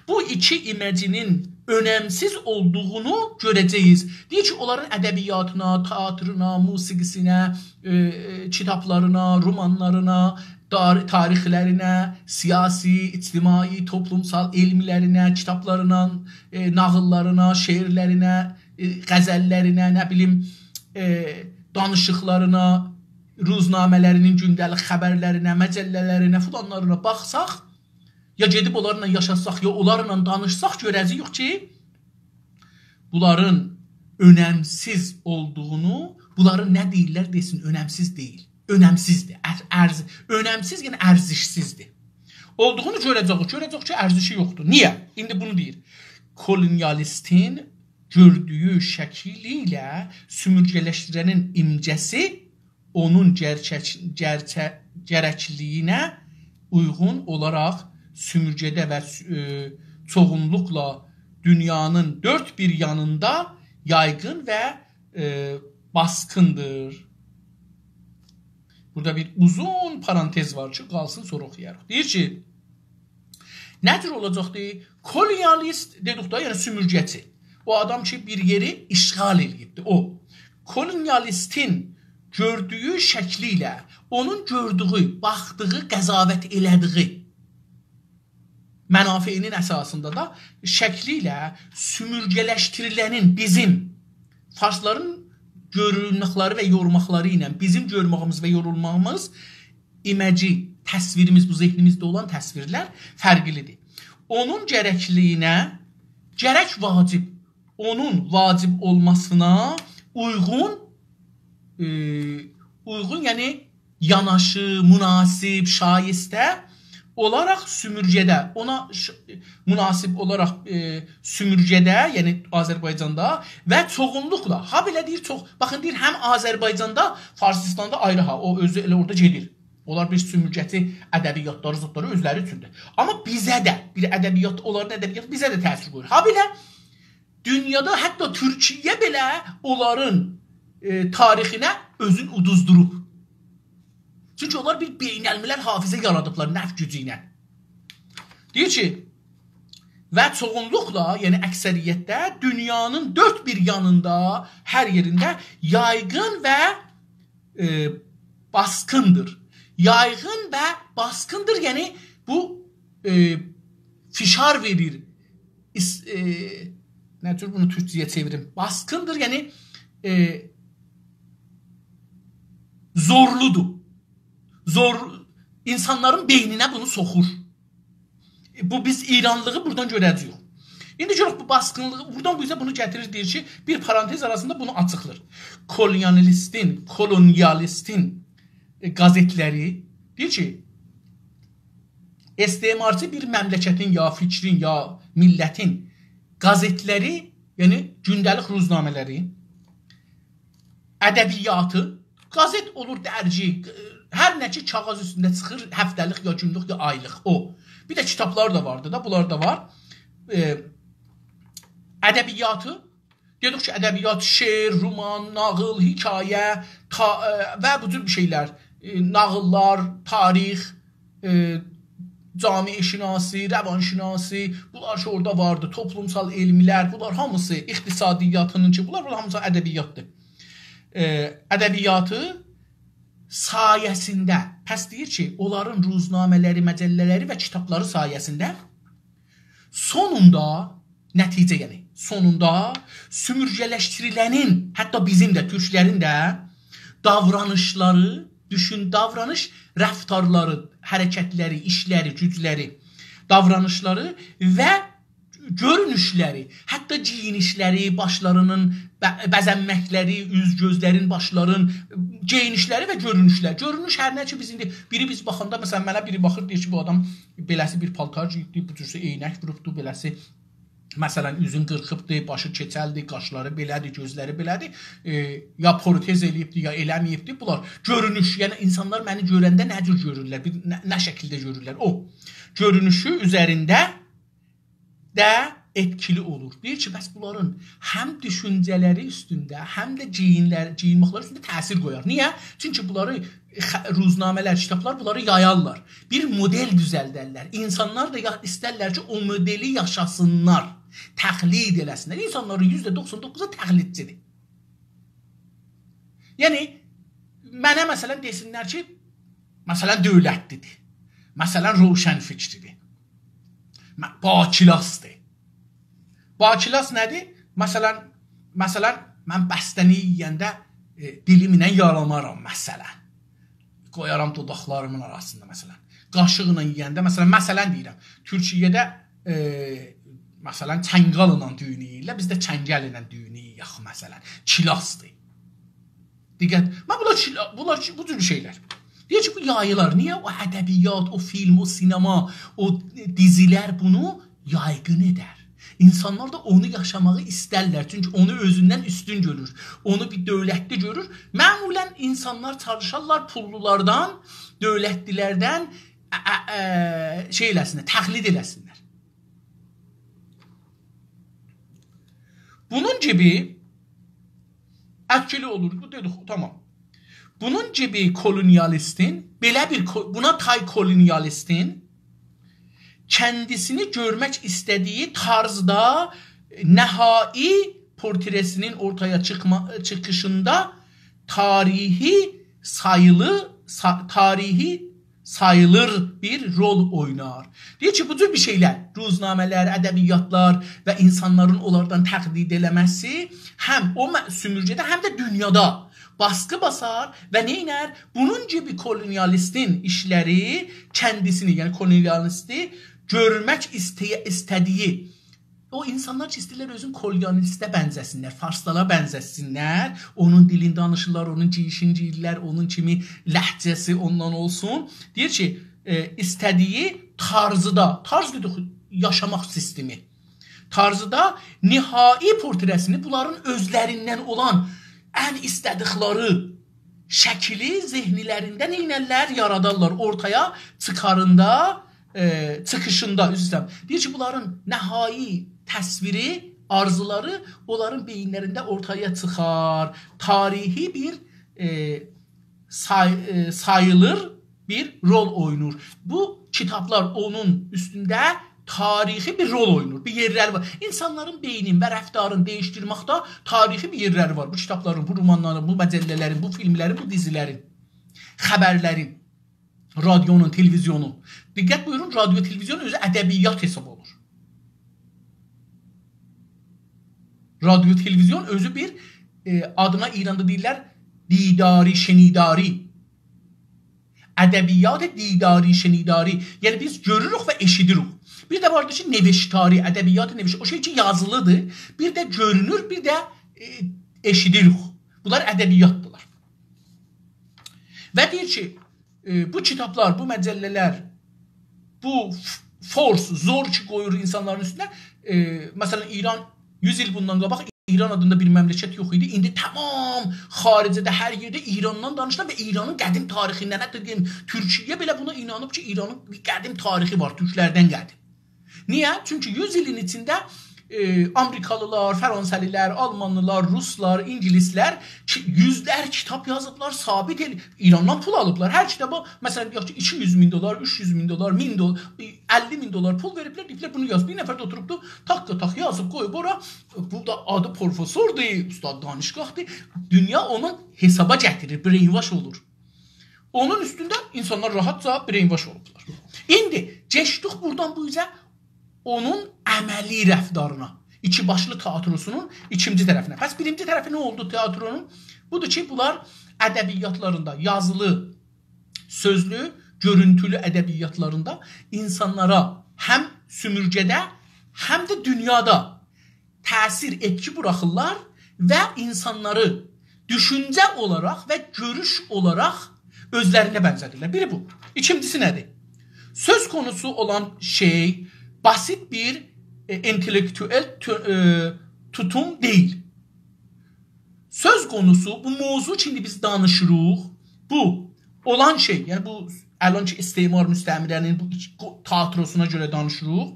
بو ایکی ایمه‌جی‌نین اؤنمسیز اولدوغونو گؤره‌جه‌ییک. دئییر کی، اونلارین ادبیاتینا، تئاترینا، موسیقی‌سینه، ائ، ائ، کیتابلارینا، رومانلارینا، تار-، تاریخلرینه، سیاسی، اجتماعی، توپلومسال علملرینه، کیتابلارینا، ائ، ناغیللارینا، شعرلرینه، ائ، غزللرینه، نه بیلیم، ائ، دانیشیقلارینا، روزنامه‌لرینین گونده‌لیک خبرلرینه، مجله‌لرینه، فلانلارینا باخساق، یا گئدیب اونلارلا یاشاساق، یا اونلارلا دانیشساق، گؤره‌جه‌ییک کی، بونلارین اؤنمسیز اولدوغونو، بونلارین نه دئییرلر دئسین، اؤنمسیز دئییل. اؤنمسیزدیر. ار-، ارز-، اؤنمسیز، یعنی ارزشسیزدیر. اولدوغونو گؤره‌جه‌ییک، گؤره‌جه‌ییک کی، ارزشی یوخدور. نییه؟ ایندی بونو دئییر. کولونیالیستین گؤردویو شکیل ایله سومورگه‌لشدیرنین ایمگه‌سی اونون گئرچک-، گئرچه-، گرکلیگینه اویغون اولاراق سومورگه‌ده و سو-، ائ، چوغونلوقلا دونیانین دؤرد بیر یانیندا یایغین و، ائ، باسقیندیر. بورادا بیر اوزون پارانتز وار کی، قالسین، سونرا اوخویاریق. دئییر کی، نه جور اولاجاقدی؟ کولونیالیست دئدیک ده، یعنی سومورگه‌چی. او آدام کی، بیر یئری اشغال ائله‌ییبدی. او، کولونیالیستین گؤردویو شکلی ایله، اونون گؤردویو، باخدیغی، قضاوت ائله‌دیگی منافعینین اساسیندا دا شکلی ایله سومورگه‌لشدیریلنین بیزیم فارسلارین گؤرولمکلری و یورماقلاری ایله بیزیم گؤرمه‌ییمیز و یورولماغیمیز ایمجی، تصویریمیز، بو ذهنیمیزده اولان تصویرلر فرقلیدیر. اونون گرکلیگینه، گرک واجب، اونون واجب اولماسینا اویغون، ائ، اویغون، یعنی یاناشی، مناسب، شایسته اولاراق سومورگه‌ده، اونا ش-، مناسب اولاراق، ائ، سومورگه‌ده، یعنی آذربایجاندا و چوغونلوقلا، هابئله دئییر چوخ، باخین دئییر، هم آذربایجاندا، فارسیستاندا آیری ها، او اؤزو ائله اورادا گئدیر. اونلار بیر سومورگه‌چی ادبیاتلاری، زادلاری اؤزلری اوچوندور. آمما بیزه ده بیر ادبیات، اونلارین ادبیاتی بیزه ده تأثیر قویور. هابئله دونیادا حتی تورکیه بئله اونلارین، ائ، تاریخینه اؤزون اودوزدوروب. چونکی اونلار بیر بین‌الملل حافظه یارادیبلار نفت گوجو ایله. دئییر کی، و چوغونلوقلا، یعنی اکثریتده دونیانین دؤرد بیر یانیندا، هر یئرینده یایغین و، ائ، باسقیندیر. یایغین و باسقیندیر، یعنی بو، ائ، فشار وئریر. ایس-، ائ، نه جور بونو تورکجه‌یه چئویریم؟ باسقیندیر، یعنی، ائ، زورلودور. زور، اینسانلارین بئینینه بونو سوخور. ائ، بو، بیز ایرانلیغی بورادان گؤره‌جه‌ییک. ایندی گؤرک بو باسقینلیغی، بورادان بو بیزه بونو گتیریر، دئییر کی، بیر پارانتز آراسیندا بونو آچیقلیر. کولونیالیستین، کولونیالیستین، ائ، قازئتلری، دئییر کی، استعمارچی بیر مملکتین یا فیکرین یا میللتین قازئتلری، یعنی گونده‌لیک روزنامه‌لری، ادبیاتی، قازئت اولور، درگی، هر نه کی کاغیذ اوستونده چیخیر، هفته‌لیک یا گونلوک یا آیلیق، او. بیر ده کیتابلار دا واردی دا، بونلار دا وار. ائ، ادبیاتی، دئدیک کی، ادبیات، شعر، رومان، ناغیل، حکایه، تا-، ائ، و بو جور بیر شئیلر، ائ، ناغیللار، تاریخ، ائ، جامعه‌شناسی، روانشناسی، بونلار کی اورادا واردی، توپلومسال علملر، بونلار هامیسی اقتصادیاتینین کی، بونلار، بونلار هامیسی ادبیاتدیر. ائ، ادبیاتی سایه‌سینده، پس دئییر کی، اونلارین روزنامه‌لری، مجله‌لری و کیتابلاری سایه‌سینده سونوندا، نتیجه یعنی، سونوندا سومورگه‌لشدیریلنین، حتی بیزیم ده، تورکلرین ده داورانیشلاری، دوشون، داورانیش، رفتارلاری، حرکتلری، ایشلری، گوجلری، داورانیشلاری و گؤرونوشلری، حتی گئیینیشلری، باشلارینین به-، بزه‌نمکلری، اوز، گؤزلرین، باشلارین گئیینیشلری و گؤرونوشلر. گؤرونوش هر نه کی، بیز ایندی بیری بیز باخاندا، مثلا، منه بیری باخیر، دئییر کی، بو آدام بئله‌سی بیر پالتار گئییبدی، بو جورسه عینک ووروبدو، بئله‌سی، مثلا، اوزون قیرخیبدی، باشی کئچلدی، قاشلاری بئله‌دی، گؤزلری بئله‌دی، ائ، یا پروتز ائله‌ییبدی، یا ائله‌مه‌ییبدی. بونلار گؤرونوش، یعنی اینسانلار منی گؤرنده نه جور گؤرورلر، بیر نه، نه شکیلده گؤرورلر؟ او گؤرونوشو اوزرینده ده ائتکیلی اولور. دئییر کی، بس بونلارین هم دوشونجه‌لری اوستونده، هم ده گئیینلر-، گئیینمکلری اوستونده تأثیر قویار. نییه؟ چونکی بونلاری خ-، روزنامه‌لر، کیتابلار بونلاری یایارلار. بیر مدل دوزلدرلر. اینسانلار دا یا-، ایسترلر کی، او مدلی یاشاسینلار، تقلید ائله‌سینلر. اینسانلارین یوزده دوخسان دوققوزو تقلیدچیدیر. یعنی، منه، مثلا، دئسینلر کی، مثلا، دؤولتلی‌دیر. مثلا، روشنفکردیر. م-، باکلاسدیر. باکلاس نه‌دیر؟ مثلا، مثلا، من بستنی یئینده، ائ، دیلیمله یالامارام، مثلا. قویارام دوداقلاریمین آراسیندا، مثلا. قاشیقلا یئینده، مثلا، مثلا دئییرم، تورکیه‌ده، ائ، مثلا، چنگاللا دویون یئییرلر، بیز ده چنگل ایله دویون یئییریک، مثلا. کلاسدیر. دقت. من بونلار، بونلار، بو جور شئیلر. دئییر کی، بو یاییلار. نییه؟ او ادبیات، او فیلم، او سینما، او دیزیلر بونو یایغین ائدر. اینسانلار دا اونو یاشاماغی ایسترلر. چونکی اونو اؤزوندن اوستون گؤرور. اونو بیر دؤولتلی گؤرور. معمولا اینسانلار چالیشارلار پوللولاردان، دؤولتلی‌لردن، ا، ا، ا، شئی ائله‌سینلر، تقلید ائله‌سینلر. بونون کیمی ائتکیلی اولور. بو دئدیک، تامام. بونون کیمی کولونیالیستین، بئله بیر کو-، بونا تای کولونیالیستین کندیسینی گؤرمک ایسته‌دیگی طرزده نهایی پورتره‌سینین اورتایا چیخما-، چیخیشیندا تاریخی ساییلی-، سا-، تاریخی ساییلیر بیر رول اوینار. دئییر کی، بو جور بیر شئیلر، روزنامه‌لر، ادبیاتلار و اینسانلارین اونلاردان تقلید ائله‌مه‌سی هم او م-، سومورگه‌ده، هم ده دونیادا باسقی باسار و نئینر؟ بونون کیمی کولونیالیستین ایشلری کندیسینی، یعنی کولونیالیستی گؤرمک ایسته‌یه-، ایسته‌دیگی او اینسانلار کی، ایسته‌ییرلر اؤزون کولونیالیسته بنزه‌سینلر، فارسلارا بنزه‌سینلر، اونون دیلینی دانیشیرلار، اونون گئییشینی گئییرلر، اونون کیمی لهجه‌سی اوندان اولسون. دئییر کی، ائ، ایسته‌دیگی طرزده، طرز دئدیک، یاشاماق سیستمی. طرزده نهایی پورتره‌سینی، بونلارین اؤزلریندن اولان ان ایسته‌دیکلری شکلی ذهنلرینده نئینرلر؟ یارادارلار. اورتایا چیخاریندا، ائ، چیخیشیندا، عذر ایسته‌ییرم. دئییر کی، بونلارین نهایی تصویری، آرزولاری اونلارین بئیینلرینده اورتایا چیخار. تاریخی بیر، ائ، سای-، ائ، ساییلیر بیر رول اوینور. بو کیتابلار اونون اوستونده تاریخی بیر رول اوینور، بیر یئرلری وار. اینسانلارین بئینین و رفتارینی دییشدیرمکده تاریخی بیر یئرلری وار. بو کیتابلارین، بو رومانلارین، بو مجله‌لرین، بو فیلملرین، بو دیزیلرین، خبرلرین، رادیونون، تلویزیونون. دقت بویورون، رادیو، تلویزیون اؤزو ادبیات حساب اولور. رادیو، تلویزیون اؤزو بیر، ائ، آدینا ایراندا دئییرلر دیداری، شنیداری. ادبیات دیداری، شنیداری. یعنی بیز گؤروروک و ائشیدیریک. بیر ده واردی کی، نوشتاری، ادبیات نوشت-، او شئی کی، یازیلیدیر. بیر ده گؤرونور، بیر ده، ائ، ائشیدیریک. بونلار ادبیاتدیلار. و دئییر کی، ائ، بو کیتابلار، بو مجله‌لر، بو ف-، فورس، زور کی، قویور اینسانلارین اوستونه. ائ، مثلا، ایران یوز ایل بوندان قاباق ایران آدیندا بیر مملکت یوخ ایدی. ایندی تمام خاریجه‌ده، هر یئرده ایراندان دانیشیرلار و ایرانین قدیم تاریخیندن، حتی دئییم، تورکیه بئله بونا اینانیب کی، ایرانین بیر قدیم تاریخی وار، تورکلردن قدیم. نییه؟ چونکی یوز ایلین ایچینده، ائ، آمریکالیلار، فرانسه‌لیلر، آلمانلیلار، روسلار، اینگیلیسلر کی، یوزلر کیتاب یازیبلار، ثابت ائل-، ایراندان پول آلیبلار. هر کیتابا، مثلا، دئیک کی، ایکی یوز مین دلار، اوچ یوز مین دلار، مین دلار، ائ، اللی مین دلار پول وئریبلر، دئییبلر، بونو یاز. بیر نفر ده اوتوروبدو، تاققا تاق یازیب قویوب اورا. بو دا آدی پروفسوردور، استاد دانشگاهدیر. دونیا اونو حسابا گتیریر، brainwash اولور. اونون اوستونده اینسانلار راحتجا brainwash اولوبلار. ایندی کئچدیک بورادان بو اوزه اونون عملی رفتارینا. ایکی باشلی تئاتروسونون ایکینجی طرفینه. پس بیرینجی طرفی نه اولدو تئاترونون؟ بودور کی، بونلار ادبیاتلاریندا، یازیلی، سؤزلو، گؤرونتولو ادبیاتلاریندا اینسانلارا هم سومورگه‌ده، هم ده دونیادا تأثیر، ائتکی بوراخیرلار و اینسانلاری دوشونجه اولاراق و گؤروش اولاراق اؤزلرینه بنزه‌دیرلر. بیری بو. ایکینجیسی نه‌دیر؟ سؤز قونوسو اولان شئی بسیط بیر، ائ، اینتلکتوئل تو-، ائ، توتوم دئییل. سؤز قونوسو، بو موضوع کی، ایندی بیز دانیشیریق، بو اولان شئی، یعنی بو الان کی، استعمار، مستعمره‌نین بو ایکی قو-، تئاتروسونا گؤره دانیشیریق.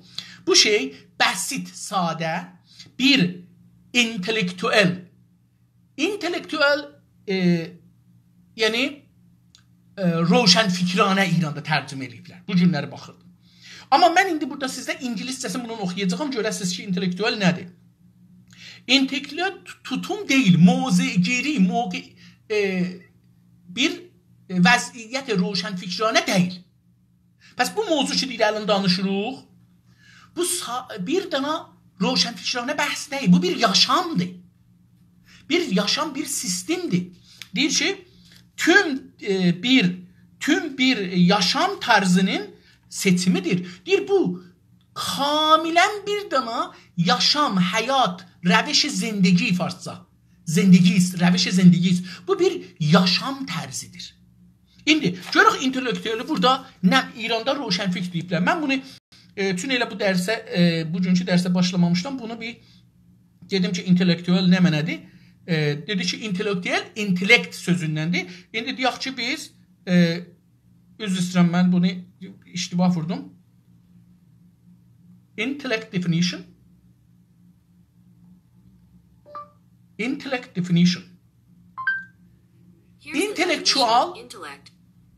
بو شئی بسیط، ساده بیر اینتلکتوئل، اینتلکتوئل، ائ، یعنی، ائ، روشنفکرانه ایراندا ترجمه ائله‌ییبلر. بو گونلری باخیردیم. آمما من ایندی بورادا سیزه اینگیلیسجه‌سینی بونون اوخویاجاغام، گؤره‌سینیز کی، اینتلکتوئل نه‌دیر؟ اینتلکتوئل توتوم دئییل، موضع‌گیری، موقع، ائ، بیر وضعیت روشنفکرانه دئییل. پس بو موضوع کی، دئییر، الان دانیشیریق، بو سا-، بیر دانا روشنفکرانه بحث دئییل، بو بیر یاشامدیر. بیر یاشام، بیر سیستمدیر. دئییر کی، توم، ائ، بیر، توم بیر یاشام طرزی‌نین سئچیمی‌دیر. دئییر، بو کاملاً بیر دانا یاشام، حیات، روش زندگی فارسجا. زندگی است، روش زندگی است. بو بیر یاشام طرزی‌دیر. ایندی گؤرک اینتلکتوئلی بورادا نه ایراندا روشنفکر دئییبلر. من بونو، ائ، چون ائله بو درسه، ائ، بوگونکو درسه باشلامامیشدام، بونو بیر دئدیم کی، اینتلکتوئل نه معنادیر؟ ائ، دئدی کی، اینتلکتوئل اینتلکت سؤزوندندیر. ایندی دئیک کی، بیز، ائ، عذر ایسته‌ییرم، من بونو اشتباه ووردوم. Intellect definition. Intellect definition. Here's the Intellectual. Definition. Intellectual.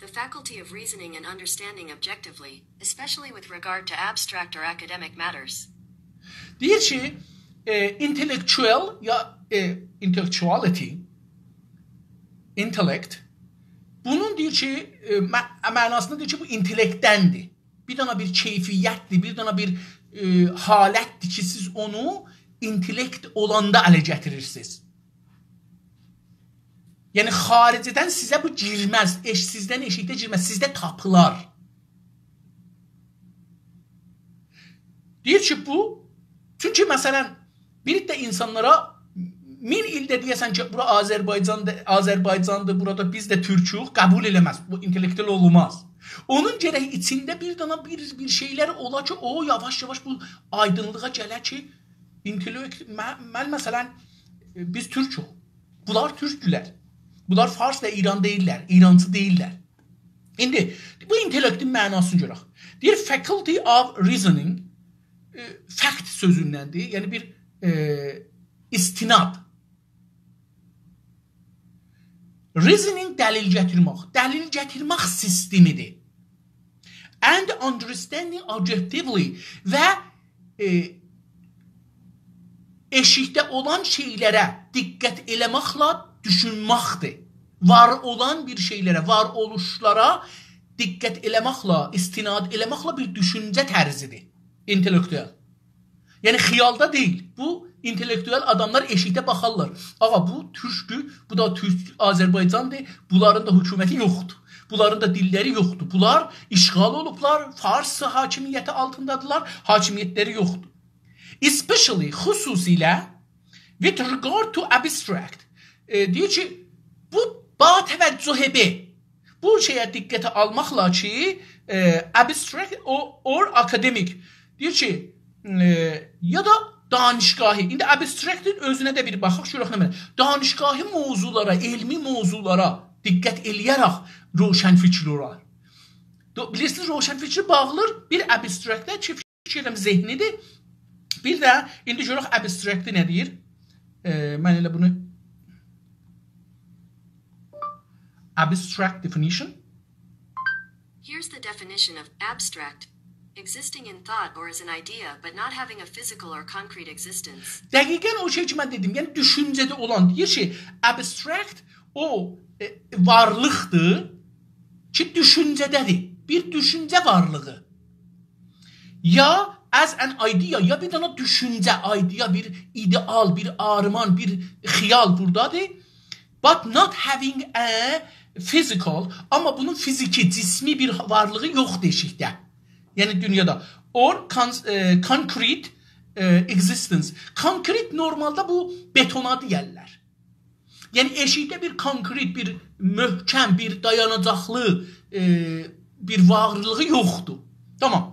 The faculty of reasoning and understanding objectively, especially with regard to abstract or academic matters. دئییر کی، ائ، intellectual یا، ائ، intellectuality، intellect، بونون دئییر کی، ائ، مع-، معناسیندا دئییر کی، بو اینتلکتدندیر. بیر دانا بیر کیفیتدیر، بیر دانا بیر، ائ، حالتدیر کی، سیز اونو اینتلکت اولاندا اله گتیریرسینیز. یعنی خارجدن سیزه بو گیرمز، ائش-، سیزدن ائشیکده گیرمز، سیزده تاپیلار. دئییر کی، بو، چونکی مثلاً، بیر ده اینسانلارا مین ایلده دئیه‌سن کی، بورا آذربایجاندیر، آذربایجاندیر، بورادا بیز ده تورکوک، قبول ائله‌مز. بو اینتلکتوئل اولماز. اونون گرک ایچینده بیر دانا بیر، بیر شئیلر اولا کی، او یاواش-یاواش بو آیدینلیغا گله کی، اینتلکت، من، من مثلاً، ائ، بیز تورکوک. بونلار تورکدولر. بونلار فارس و ایران دئییللر، ایرانچی دئییللر. ایندی بو اینتلکتین معناسینی گؤرک. دئییر، faculty of reasoning، ائ، fact سؤزوندندیر، یعنی بیر، ائ، استناد. Reasoning دلیل گتیرمک، دلیل گتیرمک سیستمی‌دیر. And understanding objectively و، ائ، ائشیکده اولان شئیلره دقت ائله‌مکله دوشونمکدیر. وار اولان بیر شئیلره، وار اولوشلارا دقت ائله‌مکله، استناد ائله‌مکله بیر دوشونجه طرزی‌دیر. اینتلکتوئل. یعنی خیالدا دئییل. بو اینتلکتوئل آداملار ائشیکده باخارلار. آغا، بو تورکدور، بو دا تورک، آذربایجاندیر، بونلارین دا حکومتی یوخدور. بونلارین دا دیللری یوخدور. بونلار اشغال اولوبلار، فارس حاکمیتی آلتیندادیرلار، حاکمیتلری یوخدور. Especially، خصوصیله، with regard to abstract. ائ، دئییر کی، بو با توجه به بو شئیه دقته آلماقلا کی، ائ، abstract or, or academic. دئییر کی، ائ، یا دا دانشگاهی. ایندی abstract-ین اؤزونه ده بیر باخاق، گؤرک نه معنی. دانشگاهی موضوعلارا، علمی موضوعلارا دقت ائله‌یه‌رک روشنفکر اولار. دو-، بیلیرسینیز، روشنفکری باغلیر بیر abstract-ه کی، فیکیر ائدیرم ذهنی‌دیر. بیر ده ایندی گؤرک abstract-ی نه دئییر. ائ، من ائله بونو abstract definition. Here's the definition of abstract. Existing in thought or as an idea, but not having a physical or concrete existence. دقیقاً او شئی کی، من دئدیم، یعنی دوشونجه‌ده اولان، دئییر کی، abstract او، ائ، وارلیقدیر کی، دوشونجه‌ده‌دیر. بیر دوشونجه وارلیغی. یا as an idea، یا بیر دنه دوشونجه، idea، بیر ایده‌آل، بیر آرمان، بیر خیال بورادادیر. But not having a physical، آمما بونون فیزیکی، جسمی بیر وارلیغی یوخدور ائشیکده. یعنی دونیادا. Or con-، ائ، concrete، ائ، existence. Concrete نورمالدا بو بتونا دئیرلر. یعنی ائشیکده بیر concrete، بیر محکم، بیر دایاناجاقلی، ائ، بیر وارلیغی یوخدور. تامام.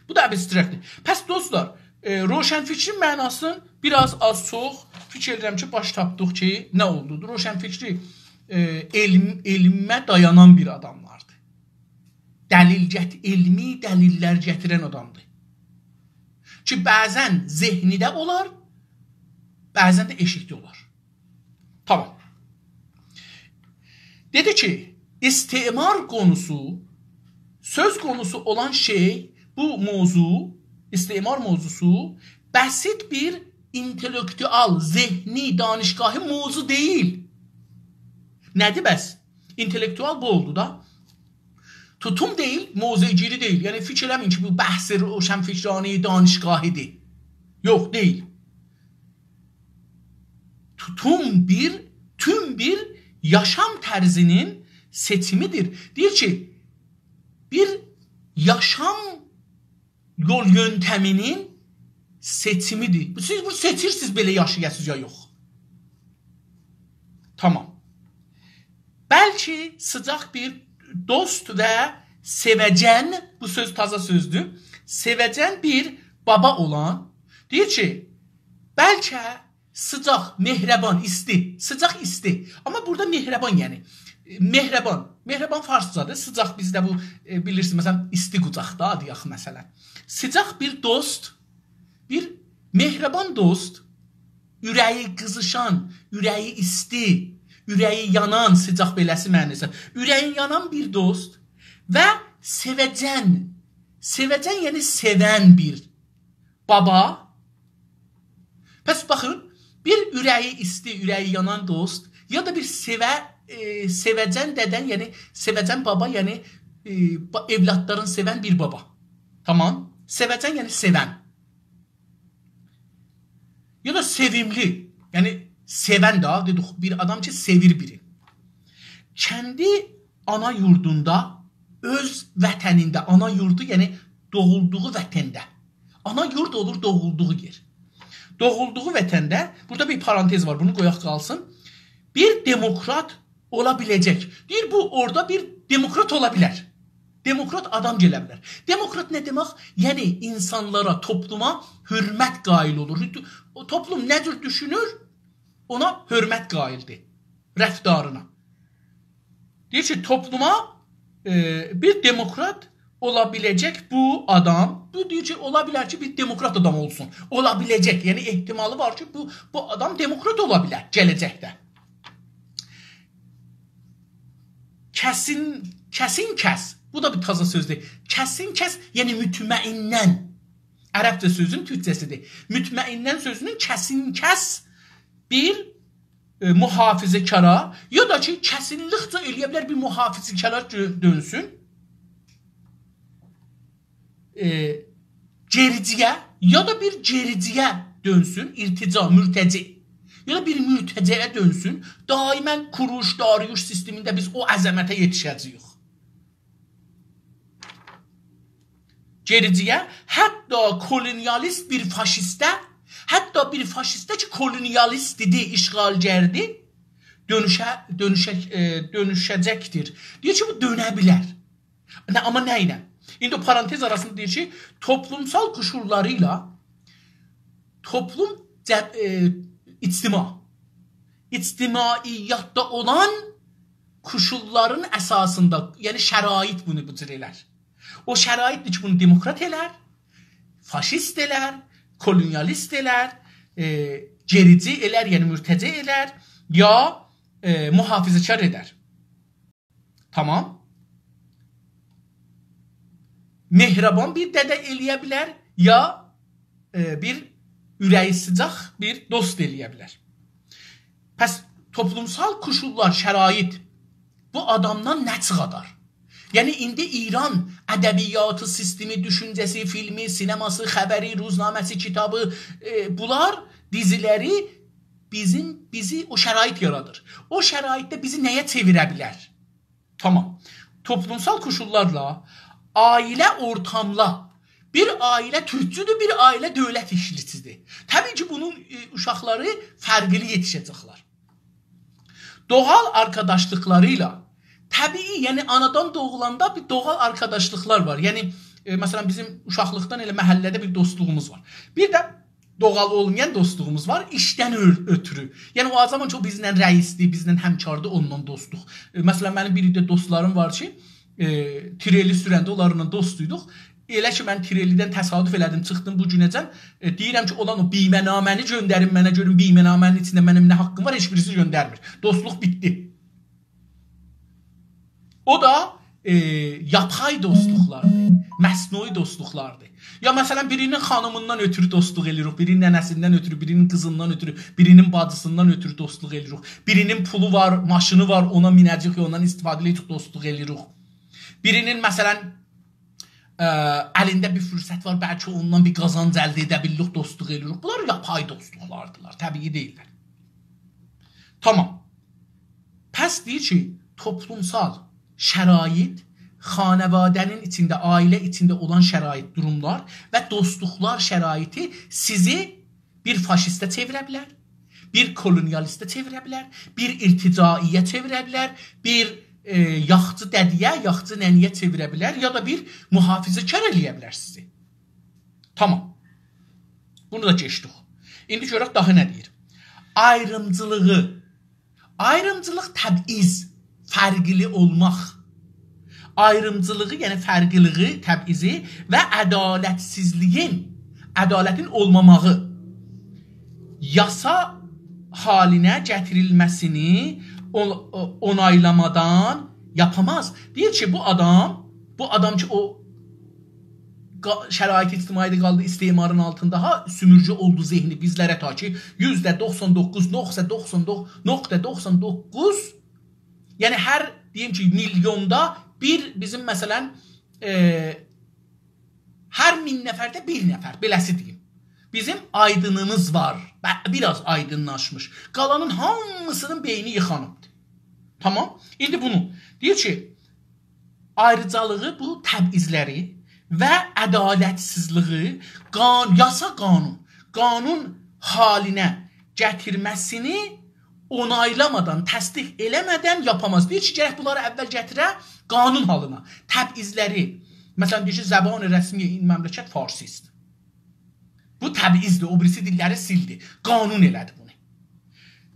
بو دا abstract-دیر. پس دوستلار، ائ، روشنفکرین معناسینی بیر آز آز چوخ فیکیر ائدیرم کی، باش تاپدیق کی، نه اولدو. روشنفکری، ائ، علم، علمه دایانان بیر آداملاردیر. دلیل گت-، علمی دلیللر گتیرن آدامدیر. کی، بعضاً ذهنی‌ده اولار، بعضاً ده ائشیکده اولار. تامام. دئدی کی، استعمار قونوسو، سؤز قونوسو اولان شئی، بو موضوع، استعمار موضوعسو، بسیط بیر اینتلکتوال، ذهنی، دانشگاهی موضوع دئییل. نه‌دیر بس؟ اینتلکتوال بو اولدو دا. توتوم دئییل، موضع‌گیری دئییل. یعنی فیکیر ائله‌مه‌یین کی، بو بحث روشنفکرانه دانشگاهی‌دیر. یوخ، دئییل. توتوم بیر، توم بیر یاشام طرزی‌نین سئچیمی‌دیر. دئییر کی، بیر یاشام یول یؤنتمی‌نین سئچیمی‌دیر. سیز بونو سئچیرسینیز بئله یاشایاسینیز یا یوخ. تامام. بلکه سیجاق بیر دوست و سئوه‌جن، بو سؤز تازا سؤزدور، سئوه‌جن بیر بابا اولان، دئییر کی، بلکه سیجاق، مهربان، ایستی. سیجاق، ایستی. آمما بورادا مهربان، یعنی، ائ، مهربان. مهربان فارسجادیر. سیجاق بیزده بو، ائ، بیلیرسینیز، مثلا، ایستی قوجاقدا، آدییاخ، مثلا. سیجاق بیر دوست، بیر مهربان دوست، اوره‌یی قیزیشان، اوره‌یی ایستی، اوره‌یی یانان، سیجاق بئله‌سی معنی‌سی. اوره‌یی یانان بیر دوست و سئوه‌جن. سئوه‌جن، یعنی سئون بیر بابا. پس باخین، بیر اوره‌یی ایستی، اوره‌یی یانان دوست، یا دا بیر سئوه، ائ، سئوه‌جن ددن، یعنی سئوه‌جن بابا، یعنی، ائ، با-، اولادلارین سئون بیر بابا. تامام؟ سئوه‌جن، یعنی سئون. یا دا سئویملی، یعنی سئون ده، دئدیک، بیر آدام کی، سئویر بیری. کندی آنا یوردوندا، اؤز وطنینده، آنا یوردو، یعنی دوغولدوغو وطنده. آنا یورد اولور دوغولدوغو یئر. دوغولدوغو وطنده، بورادا بیر پارانتز وار، بونو قویاق قالسین. بیر دموکرات اولا بیله‌جک. دئییر، بو اورادا بیر دموکرات اولا بیلر. دموکرات آدام گله بیلر. دموکرات نه دئمک؟ یعنی اینسانلارا، توپلوما حؤرمت قائل اولور. او توپلوم نه جور دوشونور، اونا حؤرمت قائلدیر. رفتارینا. دئییر کی، توپلوما، ائ، بیر دموکرات اولا بیله‌جک بو آدام. بو دئییر کی، اولا بیلر کی، بیر دموکرات آدام اولسون. اولا بیله‌جک، یعنی احتمالی وار کی، بو، بو آدام دموکرات اولا بیلر گله‌جکده. کسین، کسین کس. بو دا بیر تازا سؤزدور. کسین کس، یعنی مطمئناً. عربجه سؤزون تورکجه‌سیدیر. مطمئناً سؤزونون کسین کس بیر، ائ، محافظه‌کارا، یا دا کی، کسینلیکجه ائلیه بیلر بیر محافظه‌کارا دؤ-، دؤنسون. ائ، گئریجی‌یه، یا دا بیر گئریجی‌یه دؤنسون، ارتجاع، مرتجع، یا دا بیر مرتجعه دؤنسون، دائماً کوروش، داریوش سیستمینده بیز او عظمته یئتیشه‌جه‌ییک. گئریجی‌یه، حتی کولونیالیست بیر فاشیسته، حتی بیر فاشیسته کی، کولونیالیست ایدی، اشغالگردی، دؤنوشه، دؤنوشه، ائ، دؤنوشه‌جکدیر. دئییر کی، بو دؤنه بیلر. نه، آمما نه ایله؟ ایندی او پارانتز آراسیندا دئییر کی، توپلومسال قوشوللاری ایله توپلوم جم-، ائ، اجتماع. اجتماعیتده اولان قوشوللارین اساسیندا، یعنی شرایط بونو بو جور ائلر. او شرایطدیر کی، بونو دموکرات ائلر، فاشیست ائلر، کولونیالیست ائلر، ائ، گئریجی ائلر، یعنی مرتجع ائلر، یا، ائ، محافظه‌کار ائلر. تامام. مهربان بیر دده ائلیه بیلر، یا، ائ، بیر اوره‌یی سیجاق بیر دوست ائلیه بیلر. پس توپلومسال قوشوللار، شرایط بو آدامدان نه چیخادار؟ یعنی، ایندی ایران ادبیاتی، سیستمی، دوشونجه‌سی، فیلمی، سینماسی، خبری، روزنامه‌سی، کیتابی، ائ، بونلار، دیزیلری بیزیم، بیزی او شرایط یارادیر. او شرایطده بیزی نه‌یه چئویره بیلر؟ تامام. توپلومسال قوشوللارلا، عائله اورتاملا، بیر عائله توتجودور، بیر عائله دؤولت ایشچی‌سیدیر. طبیعی کی، بونون، ائ، اوشاقلاری فرقلی یئتیشه‌جکلر. دوغال آرکاداشلیقلاری ایله، طبیعی، یعنی آنادان دوغولاندا بیر دوغال آرکاداشلیقلار وار. یعنی، ائ، مثلا، بیزیم اوشاقلیقدان ائله محله‌ده بیر دوستلوغوموز وار. بیر ده دوغال اولمایان دوستلوغوموز وار، ایشدن اؤ-، اؤترو. یعنی، او زامان کی، او بیزله رئیسدیر، بیزله همکاردیر، اونونلا دوستوق. ائ، مثلا، منیم بیر عده دوستلاریم وار کی، ائ، تریلی سورنده اونلارلا دوستویدوق. ائله کی، من تریلی‌دن تصادف ائله‌دیم، چیخدیم بو گونه‌جن. ائ، دئییرم کی، اولان او بیمه‌نامه‌نی گؤندرین منه، گؤروم بیمه‌نامه‌نین ایچینده منیم نه حاققیم وار، هئچ بیریسی گؤندرمیر. دوستلوق بیتدی. او دا، ائ، یاپای دوستلوقلاردیر. مصنوعی دوستلوقلاردیر. یا مثلا، بیرینین خانیمیندان اؤتورو دوستلوق ائله‌ییریک، بیرینین ننه‌سیندن اؤتورو، بیرینین قیزیندان اؤتورو، بیرینین باجیسیندان اؤتورو دوستلوق ائله‌ییریک. بیرینین پولو وار، ماشینی وار، اونا مینه‌جیک، اوندان استفاده ائله‌ییریک، دوستلوق ائله‌ییریک. بیرینین، مثلا، ا، الینده بیر فرصت وار، بلکه اوندان بیر قازانج الده ائده بیلیریک، دوستلوق ائله‌ییریک. بونلار یاپای دوستلوقلاردیلار، طبیعی دئییللر. تامام. پس دئییر کی، توپلومسال شرایط، خانواده‌نین ایچینده، عائله ایچینده اولان شرایط، دوروملار و دوستلوقلار شرایطی سیزی بیر فاشیسته چئویره بیلر، بیر کولونیالیسته چئویره بیلر، بیر ارتجاعی‌یه چئویره بیلر، بیر، ائ، یاخچی دده‌یه، یاخچی ننه‌یه چئویره بیلر، یا دا بیر محافظه‌کار ائله‌یه بیلر سیزی. تامام. بونو دا کئچدیک. ایندی گؤرک داها نه دئییر. آیریمجیلیغی، آیریمجیلیق، تبعیض، فرقلی اولماق. آیریمجیلیغی، یعنی فرقلیلیغی، تبعیضی و عدالتسیزلیگین، عدالتین اولماماغی یاسا حالینه گتیریلمه‌سینی اون-، اونایلامادان یاپاماز. دئییر کی، بو آدام، بو آدام کی، او قا-، شرایط اجتماعی‌ده قالدی استعمارین آلتیندا، ها، سومورگو اولدو ذهنی بیزلره تا کی، یوزده دوخسان دوققوز نقطه دوخسان دوققوز، نقطه دوخسان دوققوز، یعنی هر، دئییم کی، میلیوندا بیر بیزیم، مثلا، ائ، هر مین نفرده بیر نفر، بئله‌سی دئییم، بیزیم آیدینیمیز وار، ب-، بیر آز آیدینلاشمیش. قالانین هامیسینین بئینی ییخانیبدیر. تامام؟ ایندی بونو دئییر کی، آیریجالیغی، بو تبعیضلری و عدالتسیزلیگی قان-، یاسا، قانون، قانون حالینه گتیرمه‌سینی اونایلامادان، تصدیق ائله‌مه‌دن یاپاماز. دئییر کی، گرک بونلاری اول گتیره قانون حالینا. تبعیضلری، مثلا، دئییر کی، زبان رسمی این مملکت فارسی است. بو تبعیضدیر، او بیریسی دیللری سیلدی. قانون ائله‌دی بونو.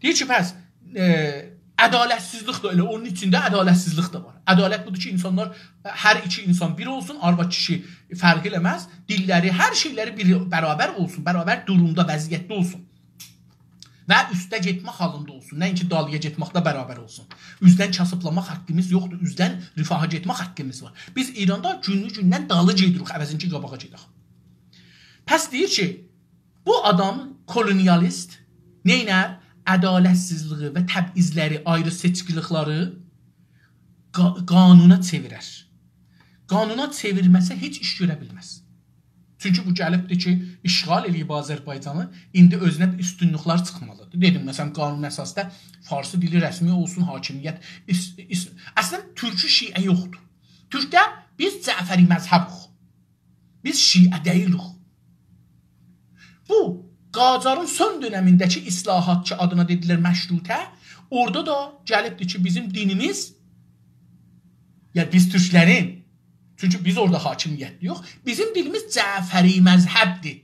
دئییر کی، پس، ائ، عدالتسیزلیک ده ائله، اونون ایچینده عدالتسیزلیک ده وار. عدالت بودور کی، اینسانلار، هر ایکی اینسان بیر اولسون، آرواد کیشی فرق ائله‌مز، دیللری، هر شئیلری بیر، برابر اولسون، برابر دورومدا، وضعیتده اولسون. و اوسته گئتمک حالیندا اولسون، نه اینکی دالییا گئتمکده برابر اولسون. اوزدن کاسیبلاماق حاققیمیز یوخدور، اوزدن رفاها گئتمک حاققیمیز وار. بیز ایراندا گونو گوندن دالی گئدیریک، عوضین کی، قاباغا گئدک. پس دئییر کی، بو آدام کولونیالیست نئینر؟ عدالتسیزلیگی و تبعیضلری، آیری‌سئچکیلیکلری قا-، قانونا چئویرر. قانونا چئویرمه‌سه هئچ ایش گؤره بیلمز. چونکی بو گلیبدیر کی، اشغال ائله‌ییب آذربایجانی، ایندی اؤزونه بیر اوستونلوکلر چیخمالیدیر. دئدیم، مثلا، قانون اساسدا فارسی دیلی رسمی اولسون، حاکمیت، اس-، اس-، اصلا، تورکو شیعه یوخدور. تورکده بیز جعفری مذهبوق. بیز شیعه دئییلیک. بو، قاجارین سون دؤنمینده کی، اصلاحات کی، آدینا دئدیلر مشروطه، اورادا دا گلیبدیر کی، بیزیم دینیمیز، یا بیز تورکلرین، چونکی بیز اورادا حاکمیتلی‌یوخ، بیزیم دینیمیز جعفری مذهبدیر.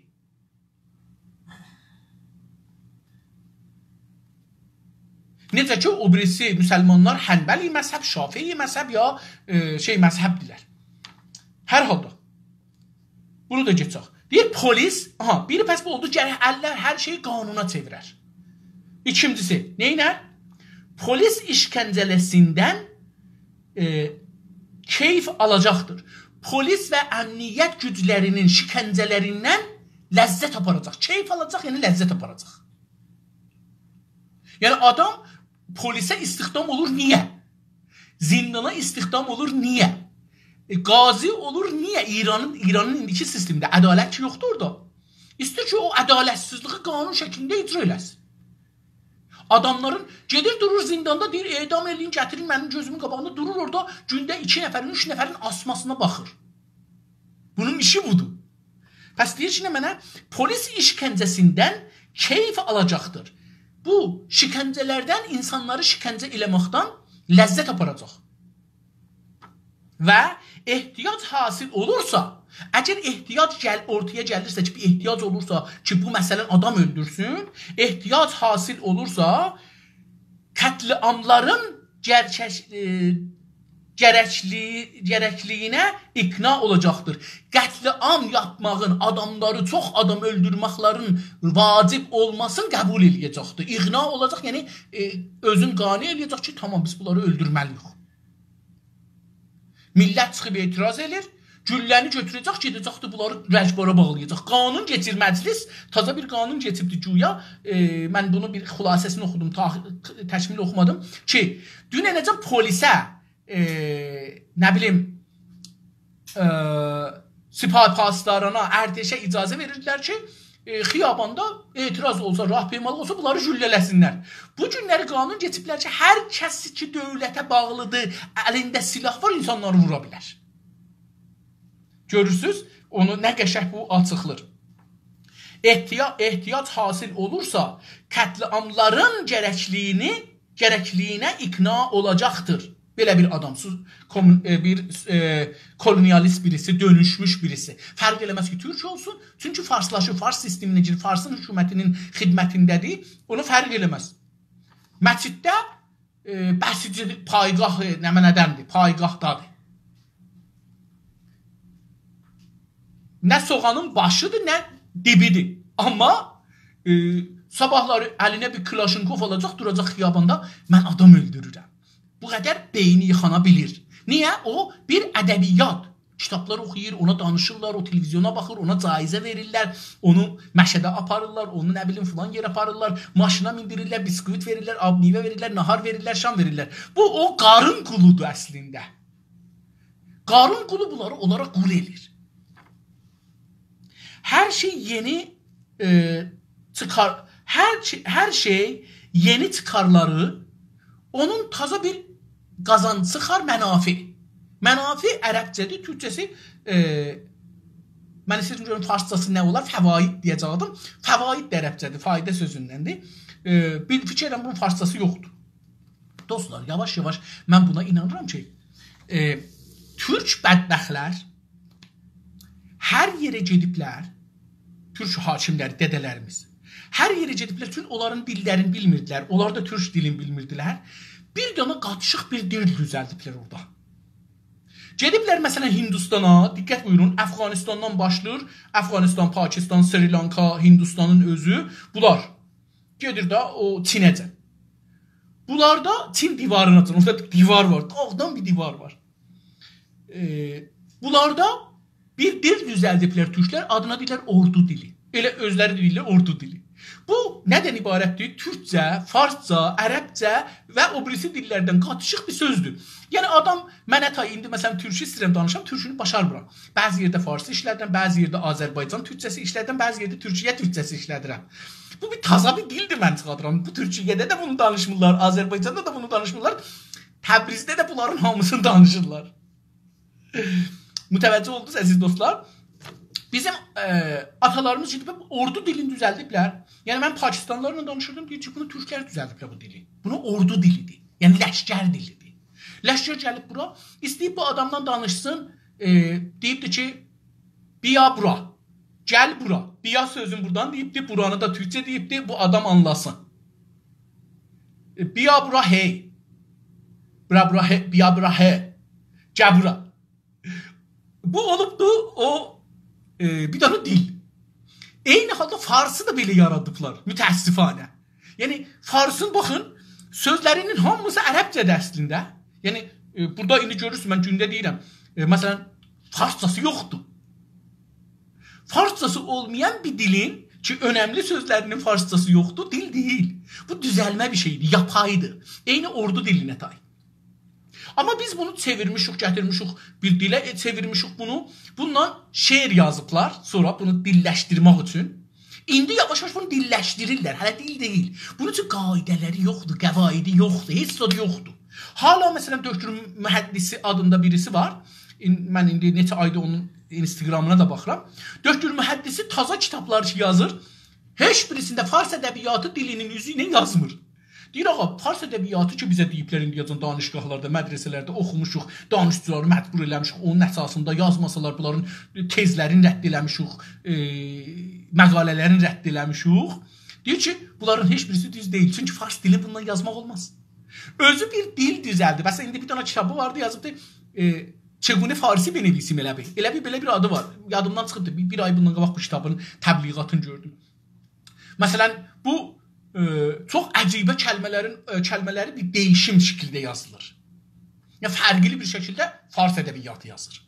نئجه کی، او بیریسی مسلمانلار حنبلی مذهب، شافعی مذهب یا، ائ، شئی مذهبدیرلر. هر حالدا. بونو دا کئچک. دئییر، پلیس، آها، بیری پس بو اولدو، گرک اللر هر شئیی قانونا چئویرر. ایکینجیسی، نئینر؟ پلیس ایشکنجه‌له‌سیندن، ائ، کئیف آلاجاقدیر. پلیس و امنیت گوجلری‌نین شکنجه‌لریندن لذت آپاراجاق. کئیف آلاجاق، یعنی لذت آپاراجاق. یعنی آدام پلیسه استخدام اولور، نییه؟ زندانا استخدام اولور، نییه؟ ائ، قاضی اولور، نییه؟ ایرانین، ایرانین ایندیکی سیستمینده عدالت کی یوخدور اورادا. ایسته‌ییر کی، او عدالتسیزلیگی قانون شکلینده اجرا ائله‌سین. آداملارین گئدیر، دورور زنداندا، دئییر، «اعدام ائله‌یین، گتیرین منیم گؤزومون قاباغیندا.» دورور اورادا، گونده ایکی نفرین، اوچ نفرین آسماسینا باخیر. بونون ایشی بودور. پس دئییر کی، نمنه؟ پلیس ایشکنجه‌سیندن کئیف آلاجاقدیر. بو شکنجه‌لردن، اینسانلاری شکنجه ائله‌مکدن لذت آپاراجاق. و احتیاج حاصل اولورسا، اگر احتیاج گل-، اورتایا گلیرسه کی، بیر احتیاج اولورسا کی، بو مثلا آدام اؤلدورسون، احتیاج حاصل اولورسا، قتل‌عاملارین گرچک-، ائ، گرکلی-، گرکلیگینه اقناع اولاجاقدیر. قتل‌عام یاپماغین، آداملاری، چوخ آدام اؤلدورمکلرین واجب اولماسینی قبول ائله‌یه‌جکدیر. اقناع اولاجاق، یعنی، ائ، اؤزون قانع ائله‌یه‌جک کی، تامام، بیز بونلاری اؤلدورمه‌لی‌ییک. میللت چیخیب اعتراض ائله‌ییر. گولله‌نی گؤتوره‌جک، گئده‌جکدیر، بونلاری رگبارا باغلایاجاق. قانون کئچیر مجلس، تازا بیر قانون کئچیبدی گویا. ائ، من بونو بیر خلاصه‌سینی اوخودوم، تا-، تکمیل اوخومادیم. کی، دوننه‌جن پلیسه، ائ، نه بیلیم، ائ، سپاه پاسدارانا، ارتشه اجازه وئریردیلر کی، ائ، خیاباندا اعتراض اولسا، راهپیمالیق اولسا، بونلاری گولله‌له‌سینلر. بو گونلری قانون کئچیبلر کی، هر کس کی، دؤولته باغلیدیر، الینده سلاح وار، اینسانلاری وورا بیلر. گؤرورسوز، اونو نه قشنگ بو آچیقلیر. احتیا-، احتیاج حاصل اولورسا، قتل‌عاملارین گرکلیگینی، گرکلیگینه اقناع اولاجاقدیر. بئله بیر آدام، سو-، کومون-، ائ، بیر، ائ، کولونیالیست بیریسی، دؤنوشموش بیریسی. فرق ائله‌مز کی، تورک اولسون، چونکی فارسلاشیب، فارس سیستمینه گیریر، فارسین حکومتینین خدمتینده‌دیر. اونا فرق ائله‌مز. مسجدده ائ، بسیجی پایگاه، ائ، نمنه‌دندیر، پایگاهدادیر. نه سوغانین باشیدیر، نه دیبیدیر. آمما، ائ، صاباحلاری الینه بیر کلاشینکوف آلاجاق، دوراجاق خیاباندا، «من آدام اؤلدورورم.» بو قدر بئینی ییخانا بیلیر. نییه؟ او بیر ادبیات. کیتابلار اوخویور، اونا دانیشیرلار، او تلویزیونا باخیر، اونا جایزه وئریرلر، اونو مشهده آپاریرلار، اونو نه بیلیم فلان یئره آپاریرلار، ماشینا میندیریرلر، بیسکویت وئریرلر، آب میوه وئریرلر، ناهار وئریرلر، شام وئریرلر. بو او قارین قولودور اصلینده. قارین قولو بونلاری اونلارا قول ائله‌ییر. هر شئی یئنی، ائ، چیخار، هر شئی، هر شئی یئنی چیخارلاری، اونون تازا بیر قازانج چیخار، منافع. منافع عربجه‌دیر، تورکجه‌سی، ائ، من ایسته‌ییرم گؤروم فارسجاسی نه اولار، فواید دئیه‌جکدیم. فواید ده عربجه‌دیر، فایده سؤزوندندیر. ائ، بیر فیکیر ائدیرم بونون فارسجاسی یوخدور. دوستلار، یاواش-یاواش من بونا اینانیرام کی، ائ، تورک بدبختلر هر یئره گئدیبلر، تورک حاکملری، دده‌لریمیز. هر یئره گئدیبلر، چونکی اونلارین دیللرینی بیلمیردیلر، اونلار دا تورک دیلینی بیلمیردیلر. بیر دنه قاتیشیق بیر دیل دوزلدیبلر اورادا. گئدیبلر، مثلا، هندوستانا، دقت بویورون، افغانستاندان باشلاییر، افغانستان، پاکستان، سریلانکا، هندوستانین اؤزو، بونلار. گئدیر ده او چینه‌جن. بونلاردا چین دیوارینا چین، اورادا بیر دیوار وار، داغدان بیر دیوار وار. ائ، بونلاردا بیر دیل دوزلدیبلر تورکلر، آدینا دئییرلر اوردو دیلی. ائله اؤزلری دئییرلر اوردو دیلی. بو نه‌دن عبارتدیر؟ تورکجه، فارسجا، عربجه و او بیریسی دیللردن قاتیشیق بیر سؤزدور. یعنی آدام منه تای ایندی، مثلا، تورکو ایسته‌ییرم دانیشام، تورکونو باشارمیرام. بعضی یئرده فارسی ایشلدیرم، بعضی یئرده آذربایجان تورکجه‌سی ایشلدیرم، بعضی یئرده تورکیه تورکجه‌سی ایشلدیرم. بو بیر تازا بیر دیلدیر من چیخادیرام. بو تورکیه‌ده ده بونو دانیشمیرلار، آذربایجاندا دا بونو دانیشمیرلار. تبریزده ده بونلارین هامیسینی دانیشیرلار. متوجه اولدونوز، عزیز دوستلار؟ بیزیم، ائ، آتالاریمیز گئدیب اوردو دیلینی دوزلدیبلر. یعنی، من پاکستانلیلارلا دانیشیردیم، دئییر کی، بونو تورکلر دوزلدیبلر بو دیلی. بونو اوردو دیلیدیر. یعنی، لشکر دیلیدیر. لشکر گلیب بورا، ایسته‌ییب بو آدامدان دانیشسین، ائ، دئییبدی کی، «بیا بورا، گل بورا.» «بیا» سؤزون بورادان دئییبدی، «بورانی» دا تورکجه دئییبدی، بو آدام آنلاسین. ائ، «بیا بورا، هئی. بورا، بورا، هئی. بیا بورا، هئی. گل بورا.» بو اولوبدو او، ائ، بیر دنه دیل. عینی حالدا فارسی دا بئله یارادیبلار، متأسفانه. یعنی، فارسین، باخین، سؤزلرینین هامیسی عربجه‌دیر اصلینده. یعنی، ائ، بورادا ایندی گؤرورسون، من گونده دئییرم، ائ، مثلا، فارسجاسی یوخدور. فارسجاسی اولمایان بیر دیلین کی، اؤنملی سؤزلرینین فارسجاسی یوخدور، دیل دئییل. بو دوزلمه بیر شئیدیر، یاپایدیر. عینی اوردو دیلینه تای. آمما بیز بونو چئویرمیشیک، گتیرمیشیک بیر دیله، ائ، چئویرمیشیک بونو. بوندان شعر یازیبلار، سونرا بونو دیللشدیرمک اوچون. ایندی یاواش-یاواش بونو دیللشدیریرلر. هله دیل دئییل. بونون اوچون قاعده‌لری یوخدور، قواعدی یوخدور، هئچ زاد یوخدور. حالا، مثلا، دکتر محدثی آدیندا بیریسی وار. این-، من ایندی نئچه آیدیر اونون اینستاگرامینا دا باخیرام. دکتر محدثی تازا کیتابلار کی یازیر، هئچ بیریسینده فارس ادبیاتی دیلینین اوزو ایله یازمیر. دئییر، آغا، فارس ادبیاتی کی بیزه دئییبلر ایندیه‌جن دانشگاهلاردا، مدرسه‌لرده اوخوموشوق، دانشجولاری مجبور ائله‌میشیک، اونون اساسیندا یازماسالار، بونلارین تزلرینی رد ائله‌میشیک، ائ، مقاله‌لرینی رد ائله‌میشیک. دئییر کی، بونلارین هئچ بیریسی دوز دئییل. چونکی فارس دیلی بوندان یازماق اولماز. اؤزو بیر دیل دوزلدیب. مثلا، ایندی بیر دنه کیتابی واردی، یازیبدی، ائ، «چگونه فارسی بنویسیم»، ائله بیل. ائله بیر، بئله بیر آدی وار. یادیمدان چیخیبدی. بیر، بیر آی بوندان قاباق بو کیتابین تبلیغاتینی گؤردوم. مثلا، بو، ائ، چوخ عجیبه کلمه‌لرین، ائ، کلمه‌لری بیر دییشیم شکیلده یازیلیر. یا فرقلی بیر شکیلده فارس ادبیاتی یازیر.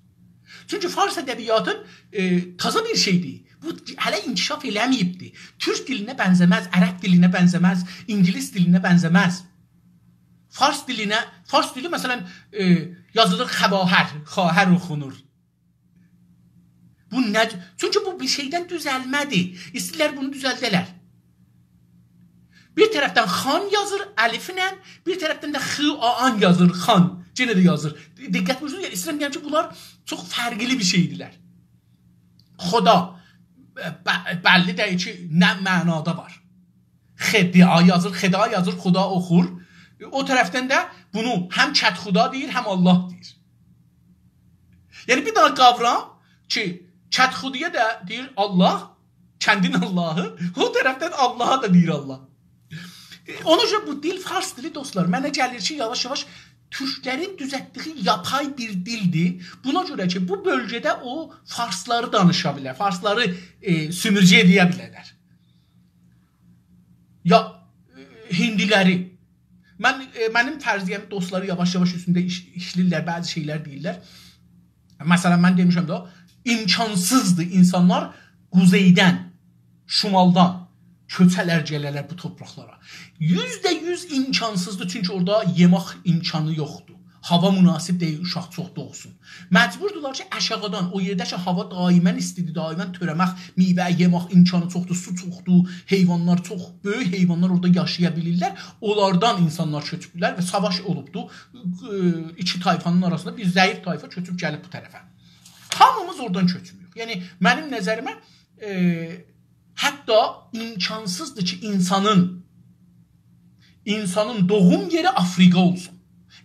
چونکی فارس ادبیاتی، ائ، تازا بیر شئیدیر. بو هله انکشاف ائله‌مه‌ییبدی. تورک دیلینه بنزه‌مز، عرب دیلینه بنزه‌مز، اینگیلیس دیلینه بنزه‌مز. فارس دیلینه، فارس دیلی، مثلا، ائ، یازیلیر خواهر، خواهر اوخونور. بو نه؟ چونکی بو بیر شئیدن دوزلمه‌دی. ایسته‌ییرلر بونو دوزلده‌لر. بیر طرفدن خان یازیر الفله، بیر طرفدن ده خ، آ، آن یازیر، خان. یئنه ده یازیر. دقت بویورسونوز، یعنی ایسته‌ییرم دئیم کی، بونلار چوخ فرقلی بیر شئیدیرلر. خدا، ب-، بللی دئییل کی، نه معنادا وار. خدا یازیر، خدا یازیر، خدا اوخور. او طرفدن ده بونو هم کدخدا دئییر، هم الله دئییر. یعنی بیر دنه قاورام کی، کدخدایا دا دئییر الله، کندین اللهی، او طرفدن اللها دا دئییر الله. اونا گؤره بو دیل، فارس دیلی، دوستلار، منه گلیر کی، یاواش-یاواش تورکلرین دوزلتدیگی یاپای بیر دیلدیر. بونا گؤره کی، بو بؤلگه‌ده او فارسلاری دانیشا بیلر، فارسلاری، ائ، سؤمورگه ائله‌یه بیلرلر. یا، ائ، هندیلری. من، ائ، منیم فرضیه‌م، دوستلاری یاواش-یاواش اوستونده ایش-، ایشله‌ییرلر، بعضی شئیلر دئییرلر. مثلا، من دئمیشم ده، امکانسیزدیر اینسانلار قوزئیدن، شمالدان کؤچه‌لر، گله‌لر بو تورپاقلارا. یوزده یوز امکانسیزدیر، چونکی اورادا یئمک امکانی یوخدور. هاوا مناسب دئییل اوشاق چوخ دوغسون. مجبوردولار کی، آشاغیدان، او یئرده کی، هاوا دائما ایستیدیر، دائما تؤره‌مک، میوه یئمک امکانی چوخدور، سو چوخدور، حیوانلار چوخ، بؤیوک حیوانلار اورادا یاشایا بیلیرلر. اونلاردان اینسانلار کؤچوبدولر و ساواش اولوبدو. ائ، ایکی طایفانین آراسیندا بیر ضعیف طایفا کؤچوب گلیب بو طرفه. هامیمیز اورادان کؤچمویوک. یعنی، منیم نظریمه، ائ، حتی امکانسیزدیر کی، اینسانین، اینسانین دوغوم یئری آفریقا اولسون.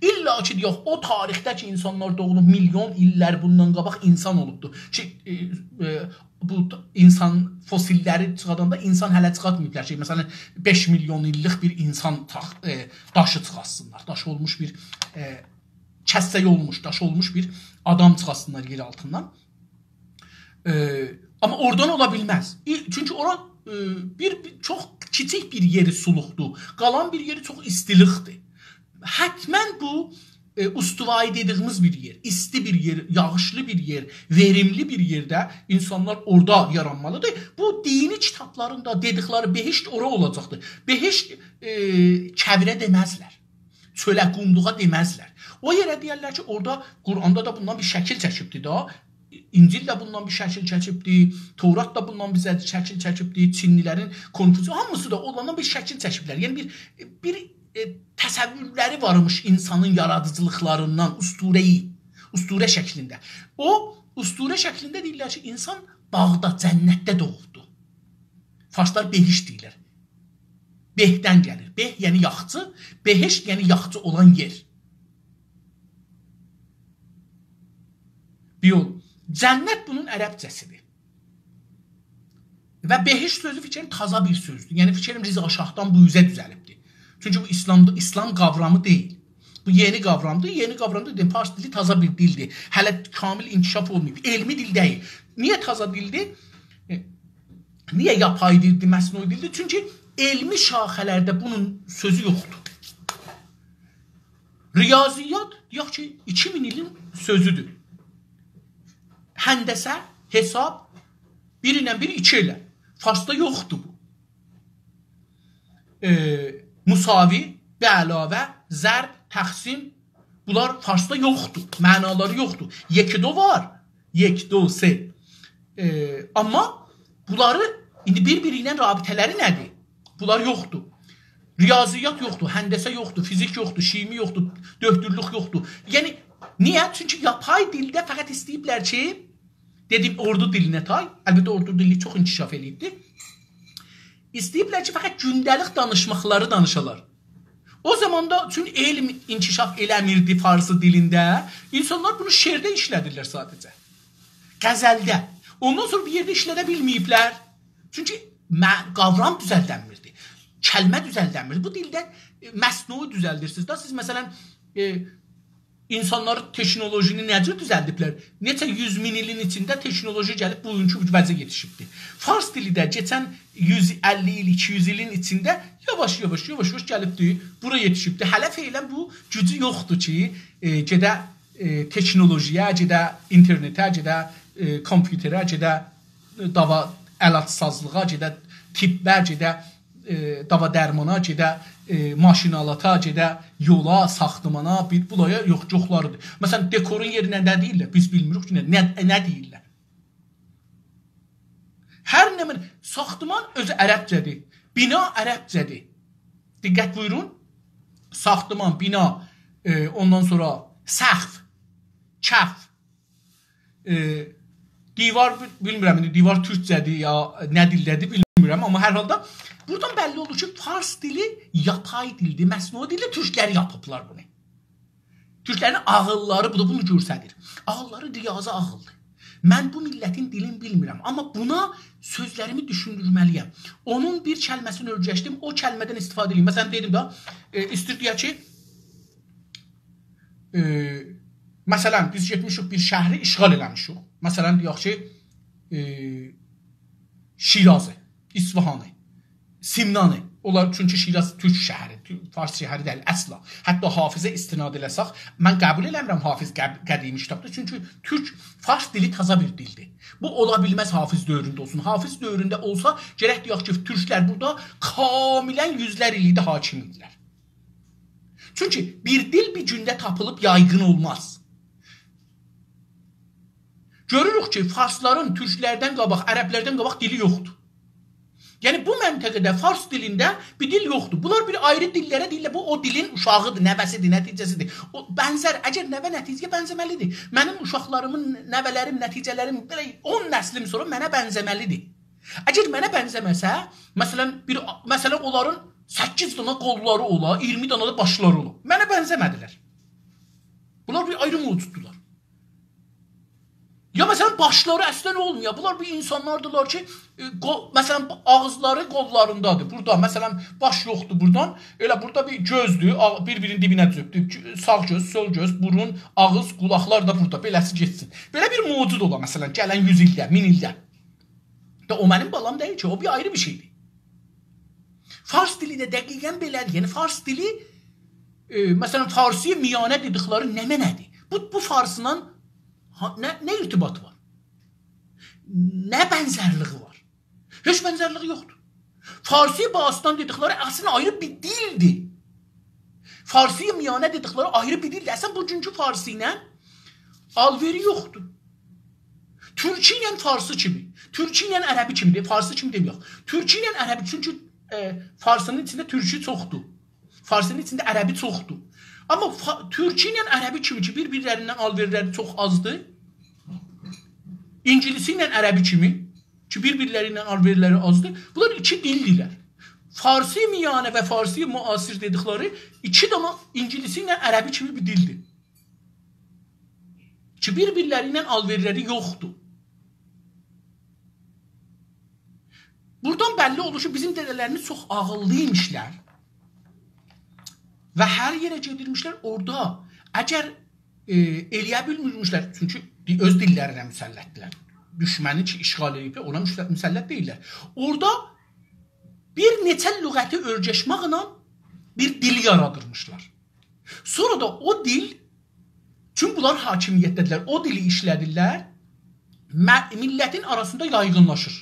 الا کی، یوخ، او تاریخده کی، اینسانلار دوغولوب، میلیون ایللر بوندان قاباق اینسان اولوبدور. کی، ائ، ائ، بو اینسان فسیللری چیخاداندا اینسان هله چیخارتماییبلار کی، مثلا، بئش میلیون ایللیک بیر اینسان تاخ-، ائ، داشی چیخارتسینلار. داش اولموش بیر، ائ، کسه اولموش، داش اولموش بیر آدام چیخارتسینلار یئر آلتیندان. ائ، آمما اورادان اولا بیلمز. ای-، چونکی اورا، ائ، بیر، بیر چوخ کیچیک بیر یئری سولوقدور. قالان بیر یئری چوخ ایستیلیکدیر. حتما بو، ائ، استوایی دئدیگیمیز بیر یئر، ایستی بیر یئر، یاغیشلی بیر یئر، وئریملی بیر یئرده اینسانلار اورادا یارانمالیدیر. بو دینی کیتابلاریندا دئدیکلری بهشت اورا اولاجاقدیر. بهشت، ائ، کویره دئمزلر. چؤله، قوملوغا دئمزلر. او یئره دئیرلر کی، اورادا قرآندا دا بوندان بیر شکیل چکیبدی دا. انجیل ده بوندان بیر شکیل چکیبدی. تورات دا بوندان بیر شکیل چکیبدی. چینلی‌لرین، کنفوسی، هامیسی دا اوندان بیر شکیل چکیبلر. یعنی بیر، بیر، ائ، تصورلری وارمیش اینسانین یارادیجیلیقلاریندان، اسطوره‌ای، اسطوره شکلینده. او اسطوره شکلینده دئییرلر کی، اینسان باغدا، جنتده دوغوبدو. فارسلار بهشت دئییرلر. بهدن گلیر. به، یعنی یاخچی، بهشت، یعنی یاخچی اولان یئر. بیر یول. جنت بونون عربجه‌سیدیر. و بهشت سؤزو فیکریم تازا بیر سؤزدور. یعنی فیکریم رضا شاهدان بو اوزه دوزلیبدیر. چونکی بو ایسلامدا، ایسلام قاورامی دئییل. بو یئنی قاورامدیر. یئنی قاورامدیر، دئدیم، فارس دیلی تازا بیر دیلدیر. هله کامل انکشاف اولماییب. علمی دیل دئییل. نییه تازا دیلدیر؟ ائ، نییه یاپای دیلدیر، مصنوعی دیلدیر؟ چونکی علمی شاخه‌لرده بونون سؤزو یوخدور. ریاضیات، دئیک کی، ایکی مین ایلین سؤزودور. هندسه، حساب، بیر ایله بیر ایکی ائله. فارسدا یوخدور بو. ائ، مساوی، به علاوه، ضرب، تقسیم، بونلار فارسدا یوخدور، معنالاری یوخدور. یک دو وار، یک، دو، سه. ائ، آمما بونلاری، ایندی بیر-بیری ایله رابطه‌لری نه‌دیر؟ بونلار یوخدور. ریاضیات یوخدور، هندسه یوخدور، فیزیک یوخدور، شیمی یوخدور، دؤکتورلوک یوخدور. یعنی، نییه؟ چونکی یاپای دیلده فقط ایسته‌ییبلر کی، دئدیم، اردو دیلینه تای، البته، اردو دیلی چوخ انکشاف ائله‌ییبدی. ایسته‌ییبلر کی، فقط گونده‌لیک دانیشماقلاری دانیشالار. او زاماندا چون علم انکشاف ائله‌میردی فارسی دیلینده، اینسانلار بونو شعرده ایشله‌دیرلر ساده‌جه. غزلده. اوندان سونرا بیر یئرده ایشله‌ده بیلمه‌ییبلر. چونکی مع-، قاورام دوزلدنمیردی. کلمه دوزلدنمیردی. بو دیلده، ائ، مصنوعی دوزلدیرسینیز. دا سیز، مثلا، ائ، اینسانلار تکنولوژینی نه جور دوزلدیبلر؟ نئچه یوز مین ایلین ایچینده تکنولوژی گلیب بوگونکو وضعه یئتیشیبدیر. فارس دیلی ده کئچن یوز اللی ایل، ایکی یوز ایلین ایچینده یاواش-یاواش، یاواش-یاواش گلیبدیر، بورا یئتیشیبدیر. هله فعلا بو گوجو یوخدور کی، ائ، گئده ائ، تکنولوژی‌یه گئده، اینترنته گئده، ائ، کامپیوتره گئده، ائ، داوا علاج‌سازلیغا گئده، طبّه گئده، ائ، داوا درمانا گئده، ائ، ماشین‌آلاتا گئده، یولا، ساختمانا، بیر بولایا یوخ، یوخلاریدیر. مثلا، دکورون یئرینه نه دئییرلر؟ بیز بیلمیریک کی، نه، نه، نه دئییرلر؟ هر نه من، ساختمان اؤزو عربجه‌دیر. بنا عربجه‌دیر. دقت بویورون. ساختمان، بنا، ائ، اوندان سونرا سقف، کف، ائ، دیوار، بیل-، بیلمیرم، ایندی دیوار تورکجه‌دیر یا نه دیلده‌دیر، بیلمیرم. آمما هر حالدا بورادان بللی اولور کی، فارس دیلی یاپای دیلدیر، مصنوعی دیلدیر، تورکلر یاپیبلار بونو. تورکلرین عاغیللاری، بو دا بونو گؤستریر. عاغیللاری ریاضی عاغیلدیر. من بو میللتین دیلینی بیلمیرم، آمما بونا سؤزلریمی دوشوندورمه‌لی‌یم. اونون بیر کلمه‌سینی اؤیرشدیم، او کلمه‌دن استفاده ائدیم. مثلا، دئدیم ده، ائ، ایستیر دئیک کی، ائ، مثلا، بیز گئتمیشیک بیر شهری اشغال ائله‌میشیک. مثلا، دئیک کی، ائ، شیرازی، اصفهانی، سمنانی. اونلار، چونکی شیراز تورک شهری، تو-، فارس شهری دئییل اصلا. حتی حافظه استناد ائله‌سک، من قبول ائله‌میرم حافظ قب-، قدیمی کیتابدیر. چونکی تورک، فارس دیلی تازا بیر دیلدیر. بو اولا بیلمز حافظ دؤورونده اولسون. حافظ دؤورونده اولسا، گرک دئیک کی، تورکلر بورادا کاملا یوزلر ایل ایدی حاکم ایدیلر. چونکی بیر دیل بیر گونده تاپیلیب یایغین اولماز. گؤروروک کی، فارسلارین تورکلردن قاباق، عربلردن قاباق دیلی یوخدور. یعنی، بو منطقه‌ده فارس دیلینده بیر دیل یوخدور. بونلار بیر آیری دیللره دئییرلر، بو او دیلین اوشاغیدیر، نوه‌سیدیر، نتیجه‌سیدیر. او بنزر، اگر نوه نتیجه‌یه بنزه‌مه‌لیدیر. منیم اوشاقلاریمین، نوه‌لریم، نتیجه‌لریم، بئله اون نسلیم سونرا منه بنزه‌مه‌لیدیر. اگر منه بنزه‌مه‌سه، مثلا، بیر، مثلا، اونلارین سککیز دانا قوللاری اولا، اییرمی دانا دا باشلاری اولا. منه بنزه‌مه‌دیلر. بونلار بیر آیری موجوددولار. یا، مثلا، باشلاری اصلا اولمویا. بونلار بیر اینسانلاردیلار کی، ائ، قو-، مثلا، بو آغیزلاری قوللاریندادیر. بورادا، مثلا، باش یوخدور بورادان. ائله بورادا بیر گؤزدور، آغ-، بیر-بیرینین دیبینه دوزوبدور. گؤ-، ساغ گؤز، سول گؤز، بورون، آغیز، قولاقلار دا بورادا. بئله‌سی گئتسین. بئله بیر موجود اولا، مثلا، گلن یوز ایلده، مین ایلده. دا او منیم بالام دئییل کی، او بیر آیری بیر شئیدیر. فارس دیلی ده دقیقا بئله‌دیر. یعنی، فارس دیلی، ائ، مثلا، فارسی میانه دئدیکلری نمنه‌دیر؟ بو، بو فارسلا ها-، نه، نه ارتباطی وار؟ نه بنزرلیگی وار؟ هئچ بنزرلیگی یوخدور. فارسی باستان دئدیکلری اصلینده آیری بیر دیلدیر. فارسی میانه دئدیکلری آیری بیر دیلدیر. اصلا، بوگونکو فارسی ایله آل‌وئری یوخدور. تورکی ایله فارسی کیمی. تورکی ایله عربی کیمی، دئ-، فارسی کیمی دئمه‌یک. تورکی ایله عربی، چونکی، ائ، فارسی‌نین ایچینده تورکی چوخدور. فارسی‌نین ایچینده عربی چوخدور. آمما فا-، تورکی ایله عربی کیمی کی، بیر-بیرلریندن آل‌وئرلری چوخ آزدیر. اینگیلیسی ایله عربی کیمی کی، بیر-بیرلری ایله آل‌وئرلری آزدیر. بونلار ایکی دیلدیرلر. فارسی میانه و فارسی معاصر دئدیکلری ایکی دانا اینگیلیسی ایله عربی کیمی بیر دیلدیر. کی، بیر-بیرلری ایله آل‌وئرلری یوخدور. بورادان بللی اولور کی، بیزیم دده‌لریمیز چوخ عاغیللی ایمیشلر و هر یئره گئدیرمیشلر، اورادا اگر، ائ، ائلیه بیلمیرمیشلر، چونکی دی-، اؤز دیللرینه مسلطدیرلر. دوشمنی کی، اشغال ائدیب، اونا مسل-، مسلط دئییللر. اورادا بیر نئچه لغتی اؤیرشمکله بیر دیل یارادیرمیشلار. سونرا دا او دیل، چون بونلار حاکمیتده‌دیرلر، او دیلی ایشله‌دیرلر، م-، میللتین آراسیندا یایغینلاشیر.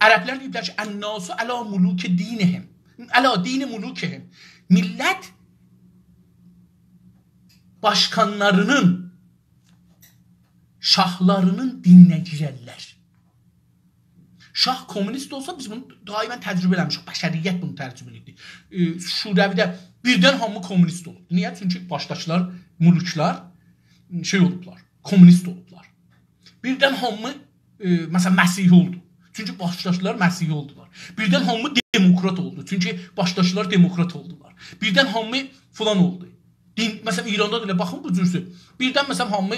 عربلر دئییبلر کی، «الناس علی ملوک دینهم، علی دین ملوکهم.» میللت باشقانلارینین، شاهلارینین دینینه گیررلر. شاه کمونیست اولسا، بیز بونو دائما تجربه ائله‌میشیک. بشریت بونو تجربه ائله‌ییبدی. ائ، شوروی‌ده بیردن هامی کمونیست اولوبدو. نییه؟ چونکی باشداکیلار، ملوکلار شئی اولوبلار، کمونیست اولوبلار. بیردن هامی، ائ، مثلا، مسیحی اولدو. چونکی باشداکیلار مسیحی اولدولار. بیردن هامی دموکرات اولدو. چونکی باشداکیلار دموکرات اولدولار. بیردن هامی فلان اولدو. دین، مثلا، ایراندا دا ائله باخین بو جورسو. بیردن، مثلا، هامی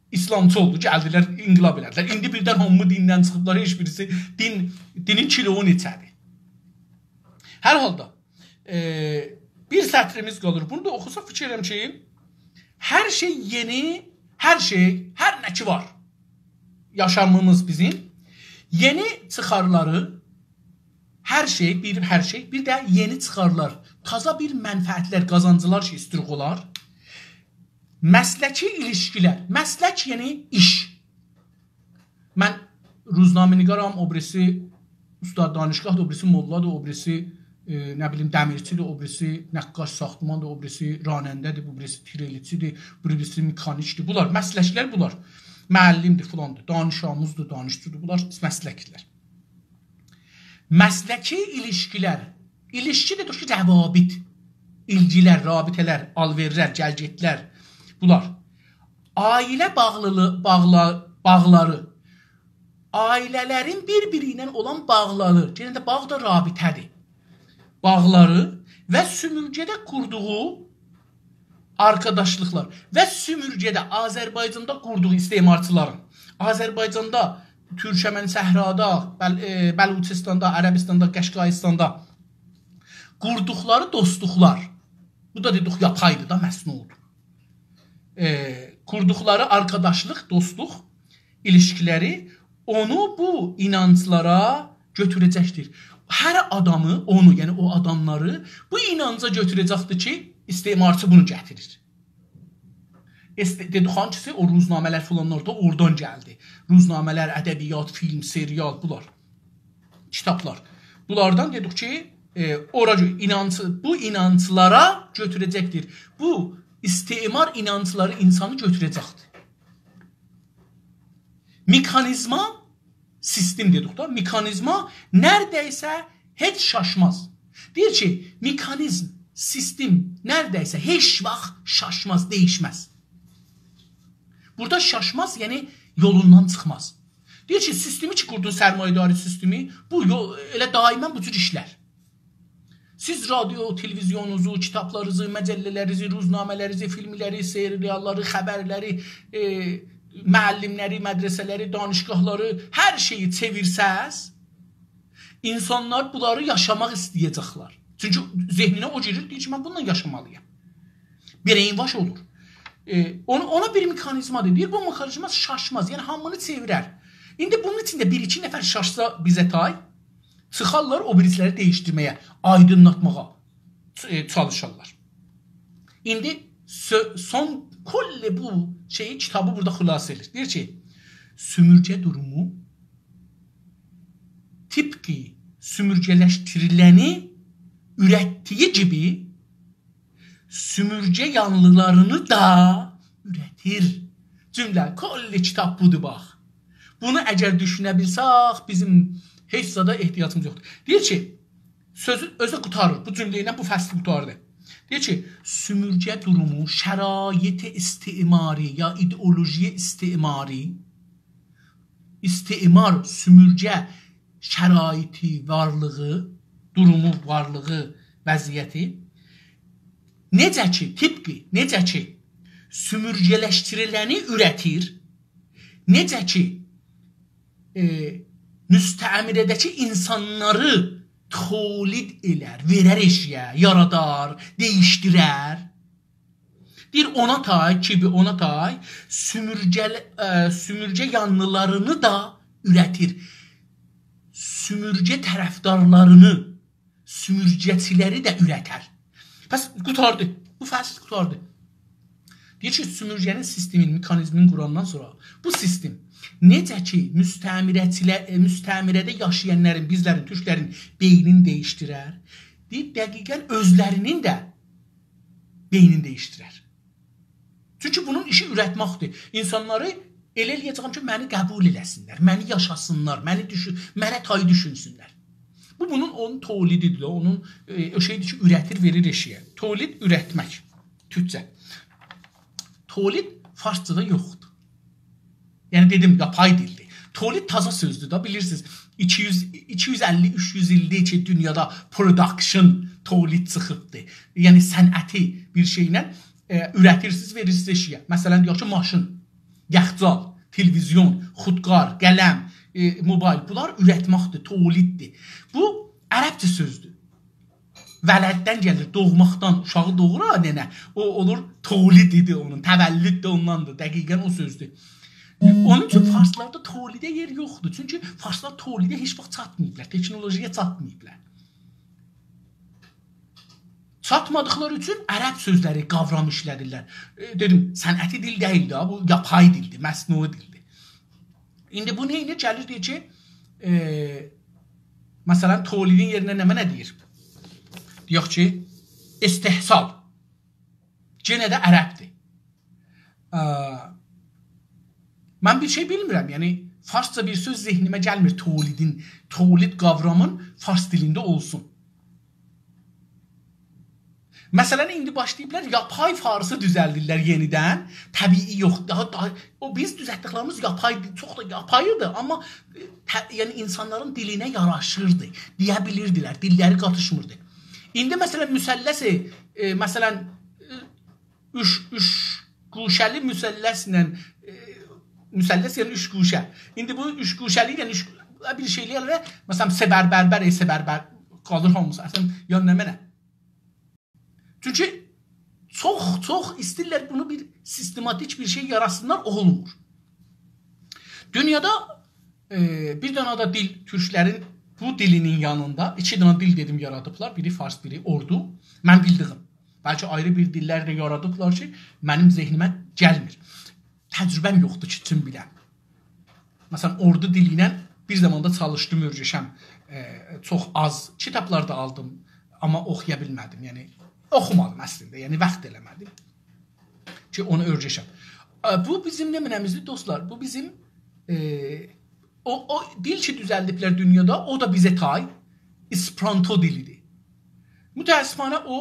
ایسلامچی اولدو، گلدیلر، انقلاب ائله‌دیلر. ایندی بیردن هامی دیندن چیخیبلار، هئچ بیریسی دین، دینین کیلووون ایچه‌دیر. هر حالدا، ائ، بیر سطریمیز قالیر. بونو دا اوخوساق، فیکیر ائدیرم کی، هر شئی یئنی، هر شئی، هر نه کی وار یاشامیمیز بیزیم، یئنی چیخارلاری، هر شئی، بیر، هر شئی، بیر ده یئنی چیخارلار، تازا بیر منفعتلر، قازانجلار کی، ایستیریک اولار. مسلکی ایلیشکی‌لر. مسلک، یعنی ایش. من روزنامه‌نگارام، او بیریسی استاد دانشگاه‌دیر، او بیریسی موللادیر، او بیریسی، ائ، نه بیلیم، دمیرچی‌دیر، او بیریسی نقاش ساختماندیر، او بیریسی راننده‌دیر، بو بیریسی تریلی‌چی‌دیر، بو بیریسی مکانیک‌دیر. بونلار، مسلک‌لر بونلار. معلم‌دیر، فلاندیر، دانش‌آموزدور، دانشجودور. بونلار مسلک‌لر. مسلکی ایلیشکی‌لر. ایلیشکی دئدیک کی، روابط. ایلگی‌لر، رابطه‌لر، آل‌وئرلر، گل‌گئتلر. بونلار. عائله باغلیلی-، باغلا-، باغلاری. عائله‌لرین بیر-بیری ایله اولان باغلاری. یئنه ده باغ دا رابطه‌دیر. باغلاری و سؤمورگه‌ده قوردوغو آرکاداشلیقلار و سؤمورگه‌ده، آذربایجاندا قوردوغو، استعمارچی‌لارین، آذربایجاندا، تورکمن صحرادا، بل-، ائ، بلوچستاندا، عربستاندا، قشقایستاندا قوردوقلاری دوستلوقلار. بو دا دئدیک، یاپایدیر دا، مصنوعدور. ائ، قوردوقلاری آرکاداشلیق، دوستلوق ایلیشکی‌لری اونو بو اینانجلارا گؤتوره‌جکدیر. هر آدامی، اونو، یعنی او آداملاری بو اینانجا گؤتوره‌جکدیر کی، استعمارچی بونو گتیریر. است-، دئدیک، هانسیسی او روزنامه‌لر فلانلار دا اورادان گلدی. روزنامه‌لر، ادبیات، فیلم، سریال، بونلار. کیتابلار. بونلاردان دئدیک کی، ائ، اورا گؤ-، اینانجی-، بو اینانجلارا گؤتوره‌جکدیر. بو استعمار اینانجلاری اینسانی گؤتوره‌جکدیر. مکانیزما، سیستم دئدیک دا، مکانیزما نئرده‌یسه هئچ شاشماز. دئییر کی، مکانیزم، سیستم نئرده‌یسه هئچ واخت شاشماز، دییشمز. بورادا شاشماز، یعنی یولوندان چیخماز. دئییر کی، سیستمی کی قوردون، سرمایه‌داری سیستمی، بو یو-، ائله دائما بو جور ایشلر. سیز رادیو، تلویزیونونوزو، کیتابلارینیزی، مجله‌لرینیزی، روزنامه‌لرینیزی، فیلملری، سریاللاری، خبرلری، ائ، معلم‌لری، مدرسه‌لری، دانشگاهلاری، هر شئیی چئویرسز، اینسانلار بونلاری یاشاماق ایسته‌یه‌جکلر. چونکی ذهنینه او گیریر، دئییر کی، من بونونلا یاشامالی‌یام. Brainwash اولور. ائ، اونا، اونا بیر مکانیزمادیر. دئییر، بو مکانیزما شاشماز، یعنی هامینی چئویرر. ایندی بونون ایچینده بیر-ایکی نفر شاشسا بیزه تای، چیخارلار او بیریسی‌لری دییشدیرمه‌یه، آیدینلاتماغا چ-، ائ، چالیشارلار. ایندی سؤ-، سون کلی بو شئیی، کیتابی بورادا خلاصه ائدیر. دئییر کی، سؤمورگه دورومو طبقی سؤمورگه‌لشدیریلنی اورتدیگی کیمی سؤمورگه یانلیلارینی دا اورتیر. جمله، کلی کیتاب بودور، باخ. بونو اگر دوشونه بیلسک، بیزیم هئچ زادا احتیاجیمیز یوخدور. دئییر کی، سؤزو اؤزو قوتاریر. بو جمله ایله بو فصلی قوتاردی. دئییر کی، سؤمورگه دورومو، شرایط استعماری یا ایدئولوژی استعماری، استعمار، سؤمورگه شرایطی، وارلیغی، دورومو، وارلیغی، وضعیتی نئجه کی، طبقی، نئجه کی، سؤمورگه‌لشدیریلنی اورتیر، نئجه کی، ائ، مستعمره‌ده‌کی اینسانلاری تولید ائلر، وئرر ائشییه، یارادار، دییشدیرر. دئییر، اونا تای، کیمی اونا تای، سؤمورگه، ائ، سؤمورگه یانلیلارینی دا اورتیر. سؤمورگه طرفدارلارینی، سؤمورگه‌چی‌لری ده اورتر. پس قوتاردی. بو فصل قوتاردی. دئییر کی، سؤمورگه‌نین سیستمین، مکانیزمین قوراندان سونرا بو سیستم نئجه کی، مستعمره‌چی‌لر، ائ، مستعمره‌ده یاشایانلارین، بیزلرین، تورکلرین بئینینی دییشدیرر، دئییر، دقیقا اؤزلرینین ده بئینینی دییشدیرر. چونکی بونون ایشی اورتمکدیر. اینسانلاری ائله ائله‌یه‌جه‌یم کی، منی قبول ائله‌سینلر، منی یاشاسینلار، منی دوشون-، منه تای دوشونسونلر. بو بونون، اونون تولیدیدیر، اونون، ائ، او شئیدیر کی، اورتیر، وئریر ائشییه. تولید، اورتمک. تورکجه. تولید فارسجادا یوخدور. یعنی دئدیم، یاپای دیلدیر. تولید تازا سؤزدور دا، بیلیرسینیز. ایکی یوز، ایکی یوز اللی، اوچ یوز ایلدیر کی، دونیادا production، تولید چیخیبدیر. یعنی صنعتی بیر شئیله، ائ، اورتیرسینیز، وئریرسینیز ائشییه. مثلا، دئیک کی، ماشین، یخچال، تلویزیون، خودکار، قلم، ائ، موبایل. بونلار اورتمکدیر، تولیددیر. بو عربجه سؤزدور. ولددن گلیر، دوغماقدان، اوشاغی دوغور ها، ننه. او اولور، تولید ایدی اونون، تولد ده اونداندیر، دقیقا او سؤزدور. اونون اوچون فارسلاردا تولیده یئر یوخدور. چونکی فارسلار تولیده هئچ واخت چاتماییبلار، تکنولوژی‌یه چاتماییبلار. ساتمادیقلاری اوچون عرب سؤزلری، قاورام ایشله‌دیرلر. ائ، دئدیم، صنعتی دیل دئییل ده، بو یاپای دیلدیر، مصنوعی دیلدیر. ایندی بو نئینیر؟ گلیر دئییر کی، ائ، مثلا، تولیدین یئرینه نمنه دئییر؟ دئیک کی، استحصال. یئنه ده عربدیر. ا، من بیر شئی بیلمیرم. یعنی، فارسجا بیر سؤز ذهنیمه گلمیر تولیدین، تولید قاورامین فارس دیلینده اولسون. مثلا، ایندی باشلاییبلار یاپای فارسی دوزلدیرلر یئنیدن. طبیعی یوخ. داها، داها، او بیز دوزلتدیکلریمیز یاپای، چوخ دا یاپایی‌دیر، آمما، ائ، ط-، یعنی اینسانلارین دیلینه یاراشیردی. دئیه بیلیردیلر، دیللری قاتیشمیردی. ایندی، مثلا، مثلث، ائ، مثلا، ائ، اوچ، اوچ گوشه‌لی مثلثله، ائ، مثلث، یعنی اوچ گوشه. ایندی بو اوچ گوشه‌لی، یعنی اوچ، بیر شئیلر، مثلا، سه‌بربربر، ائ، سه‌بربر، قالیر هامیسی. اصلا، یا نمنه؟ چونکی چوخ، چوخ ایسته‌ییرلر بونو بیر سیستماتیک بیر شئی یاراتسینلار، اولمور. دونیادا، ائ، بیر دنه ده دیل، تورکلرین بو دیلینین یانیندا ایکی دنه دیل دئدیم یارادیبلار. بیری فارس، بیری اوردو. من بیلدیگیم. بلکه آیری بیر دیللر ده یارادیبلار کی، منیم ذهنیمه گلمیر. تجربه‌م یوخدور کی، چون بیلم. مثلا، اوردو دیلی ایله بیر زاماندا چالیشدیم، اؤرگشم. ائ، چوخ آز کیتابلار دا آلدیم، آمما اوخویا بیلمه‌دیم. یعنی، اوخومادیم اصلینده. یعنی، واخت ائله‌مه‌دیم کی، اونو اؤرگشم. ا، بو بیزیم نمنه‌میزدیر، دوستلار؟ بو بیزیم، ائ، او، او دیل کی، دوزلدیبلر دونیادا، او دا بیزه تای اسپرانتو دیلی‌دیر. متأسفانه او،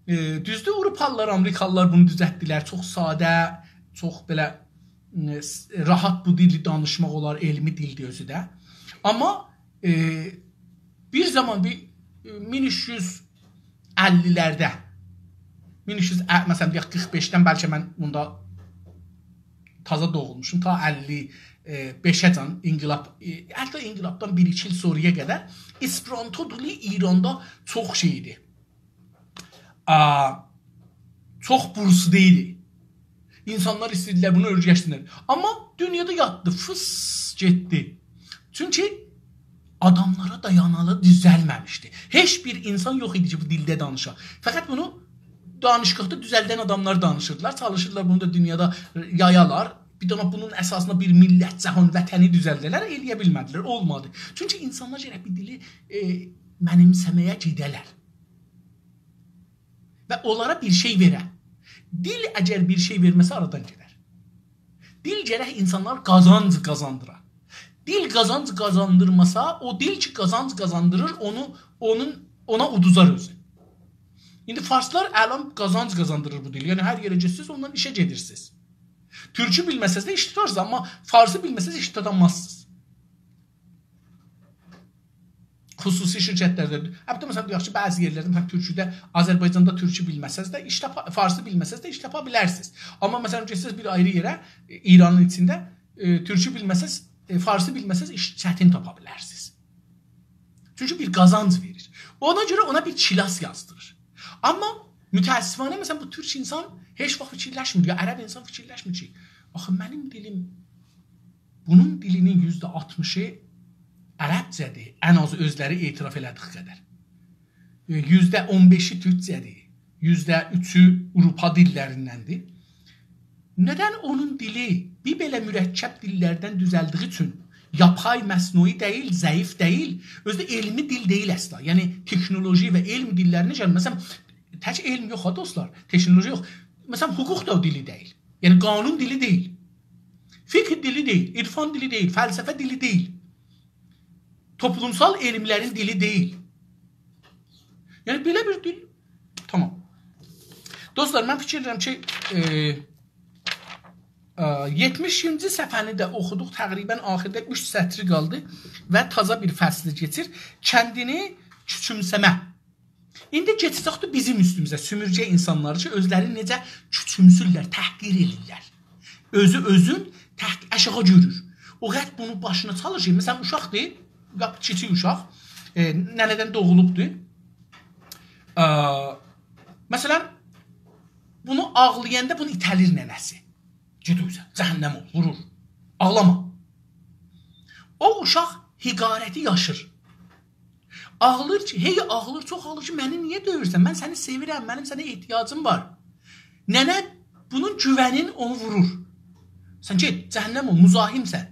ائ، دوزدور، آوروپالیلار، آمریکالیلار بونو دوزلتدیلر. چوخ ساده، چوخ بئله، ائ، س-، راحت بو دیلی دانیشماق اولار، علمی دیلدیر اؤزو ده. آمما، ائ، بیر زامان بیر، ائ، مین اوچ یوز اللی‌لرده، مین اوچ یوز، ا، مثلا، دئیک، قیرخ بئشدن، بلکه من بوندا تازا دوغولموشدوم، تا اللی بئشه‌جن انقلاب، ائ، حتی انقلابدان بیر-ایکی ایل سونرایا قدر اسپرانتو دیلی ایراندا چوخ شئی ایدی. آ، چوخ بورسلو ایدی. اینسانلار ایسته‌ییردیلر بونو اؤرگشسینلر. آمما دونیادا یاتدی، فیس، گئتدی. چونکی آداملارا دایانالی دوزلمه‌میشدی. هئچ بیر اینسان یوخ ایدی کی، بو دیلده دانیشا. فقط بونو دانشگاهدا دوزلدن آداملار دانیشیردیلار. چالیشیردیلار بونو دا دونیادا یایالار. بیر دنه بونون اساسیندا بیر میللت، جهان، وطنی دوزلده‌لر، ائلیه بیلمه‌دیلر، اولمادی. چونکی اینسانلار گرک بیر دیلی، ائ، منیمسه‌مه‌یه گئده‌لر. و اونلارا بیر شئی وئره. دیل اگر بیر شئی وئرمه‌سه، آرادان گئدر. دیل گرک اینسانلار قازانج قازاندیرا. دیل قازانج قازاندیرماسا، او دیل کی قازانج قازاندیریر، اونو، اونون، اونا اودوزار اؤزو. ایندی فارسلار الان قازانج قازاندیریر بو دیل. یعنی هر یئره گئتسه‌نیز، اوندان ایشه گئدیرسینیز. تورکو بیلمه‌سز ده ایش توتارسینیز، آمما فارسی بیلمه‌سز ایش توتامازسینیز. خصوصی شرکتلرده، البته، مثلا، دئیک کی، بعضی یئرلرده، مثلا، تورکوده، آذربایجاندا تورکو بیلمه‌سز ده ایش تاپا، فارسی بیلمه‌سز ده ایش تاپا بیلرسینیز. آمما، مثلا، گئتسز بیر آیری یئره، ائ، ایرانین ایچینده، ائ، تورکو بیلمه‌سز، ائ، فارسی بیلمه‌سز ایش چتین تاپا بیلرسینیز. چونکی بیر قازانج وئریر. اونا گؤره اونا بیر کلاس یازدیریر. آمما متأسفانه، مثلا، بو تورک اینسان هئچ واخت فیکیرلشمیر، یا عرب اینسان فیکیرلشمیر کی، آخی منیم دیلیم، بونون دیلینین یوزده آلتمیشی عربجه‌دیر، ان آزی اؤزلری اعتراف ائله‌دیک قدر. ائ، یوزده اون بئشی تورکجه‌دیر، یوزده اوچو آوروپا دیللریندندیر. ندن اونون دیلی بیر بئله مرکب دیللردن دوزلدیگی اوچون یاپای، مصنوعی دئییل، ضعیف دئییل، اؤزو ده علمی دیل دئییل اصلا. یعنی، تکنولوژی و علم دیللرینه گلیر. مثلا، تک علم یوخ ها، دوستلار، تکنولوژی یوخ. مثلا، حقوق دا او دیلی دئییل. یعنی، قانون دیلی دئییل. فقه دیلی دئییل، عرفان دیلی دئییل، فلسفه دیلی دئییل. توپلومسال علملرین دیلی دئییل. یعنی، بئله بیر دیل. تامام. دوستلار، من فیکیر ائدیرم کی، ائ، ائ، یئتمیشینجی صفحه‌نی ده اوخودوق. تقریبا آخیردا اوچ سطری قالدی و تازا بیر فصلی کئچیر. کندینی کوچومسه‌مه. ایندی کئچه‌جکدیر بیزیم اوستوموزه، سومورگه اینسانلاری کی، اؤزلرینی نئجه کوچومسورلر، تحقیر ائدیرلر. اؤزو اؤزون تحق-، آشاغی گؤرور. او قدر بونو باشینا چالیشیر. مثلا، اوشاقدیر، لاپ کیچیک اوشاق، ائ، ننه‌دن دوغولوبدور. ا، مثلا، بونو آغلایاندا بونو ایته‌لیر ننه‌سی. گئت اوزه، جهنم اول، وورور. آغلاما. او اوشاق حقارتی یاشیر. آغلیر کی، هئی آغلیر، چوخ آغلیر کی، «منی نییه دؤیورسن؟ من سنی سئویرم، منیم سنه احتیاجیم وار.» ننه بونون گوونین اونو وورور. «سن گئت، جهنم اول، مزاحمسن.»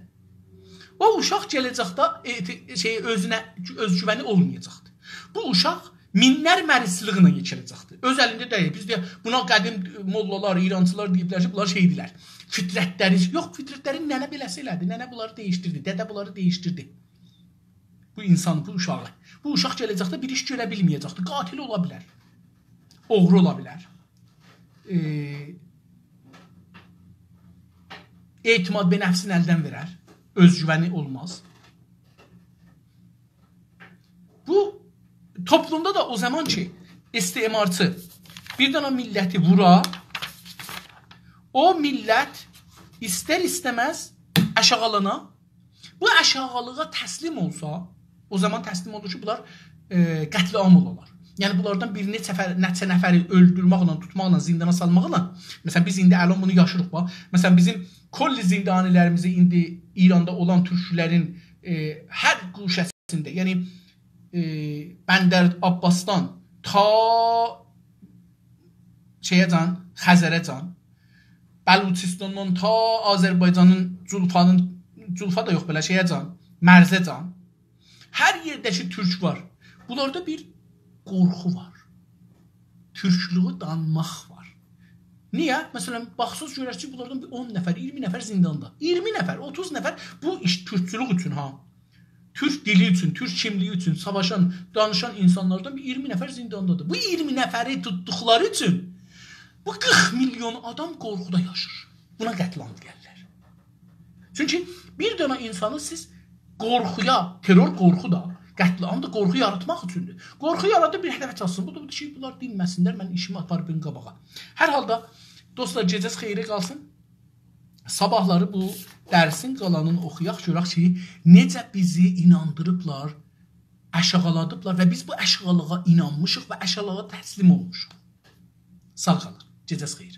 او اوشاق گله‌جکده اعت-، شئی، اؤزونه، اؤزگوونی اولمایاجاقدیر. بو اوشاق مینلر مریضچیلیغی ایله یئکه‌له‌جکدیر. اؤز الینده دئییل. بیز دئیک، بونا قدیم موللالار، ایرانچیلار دئییبلر کی، بونلار شئیدیرلر، فطرتلری، یوخ، فطرتلرین ننه بئله‌سی ائله‌دی. ننه بونلاری دییشدیردی، دده بونلاری دییشدیردی. بو اینسان، بو اوشاغی. بو اوشاق گله‌جکده بیر ایش گؤره بیلمه‌یه‌جکدیر. قاتل اولا بیلر. اوغرو اولا بیلر. ائ، اعتماد به نفسینی الدن وئرر. اؤزگوونی اولماز. بو توپلومدا دا او زامان کی، استعمارچی بیر دنه میللتی وورا، او میللت ایستر-ایسته‌مز آشاغیلانا. بو آشاغیلیغا تسلیم اولسا، او زامان تسلیم اولور کی، بونلار، ائ، قتل عام اولارلار. یعنی، بونلاردان بیر نئچه فر-، نئچه نفری اؤلدورمکله، توتماقلا، زیندانا سالماقلا، مثلا، بیز ایندی الان بونو یاشیریق، باخ. مثلا، بیزیم کلی زندانی‌لریمیزی ایندی ایراندا اولان تورکلرین، ائ، هر گوشه‌سینده، یعنی، ائ، بندر عباسدان تا شئیه‌جان، خزره‌جان، بلوچستاندان تا آذربایجانین جولفانین، جولفا دا یوخ بئله، شئیه‌جان، مرزه‌جان، هر یئرده کی تورک وار، بونلاردا بیر قورخو وار. تورکلویو دانماق وار. نییه؟ مثلا، باخساز گؤررسینیز کی، بونلاردان بیر اون نفر، اییرمی نفر زینداندا. اییرمی نفر، اوتوز نفر، بو ایش تورکچولوک اوچون ها. تورک دیلی اوچون، تورک کیملیگی اوچون ساواشان، دانیشان اینسانلاردان بیر اییرمی نفر زینداندادیر. بو اییرمی نفری توتدوقلاری اوچون بو قیرخ میلیون آدام قورخودا یاشیر. بونا قتل عام دئیرلر. چونکی بیر دنه اینسانی سیز قورخویا، ترور قورخو دا، قتل عام دا قورخو یاراتماق اوچوندور. قورخو یارادیر، بیر هدفه چاتسین. بو دا بودور کی، بونلار دینمه‌سینلر، من ایشیمی آپاریب بین قاباغا. هر حالدا، دوستلار، گئجه‌ز خئیره قالسین. صاباحلاری بو درسین قالانینی اوخویاق، گؤرک کی، نئجه بیزی ایناندیریبلار، آشاغیلادیبلار و بیز بو آشاغیلیغا اینانمیشیق و آشاغیلیغا تسلیم اولموشوق. ساغ قالین. گئجه‌ز خئیر.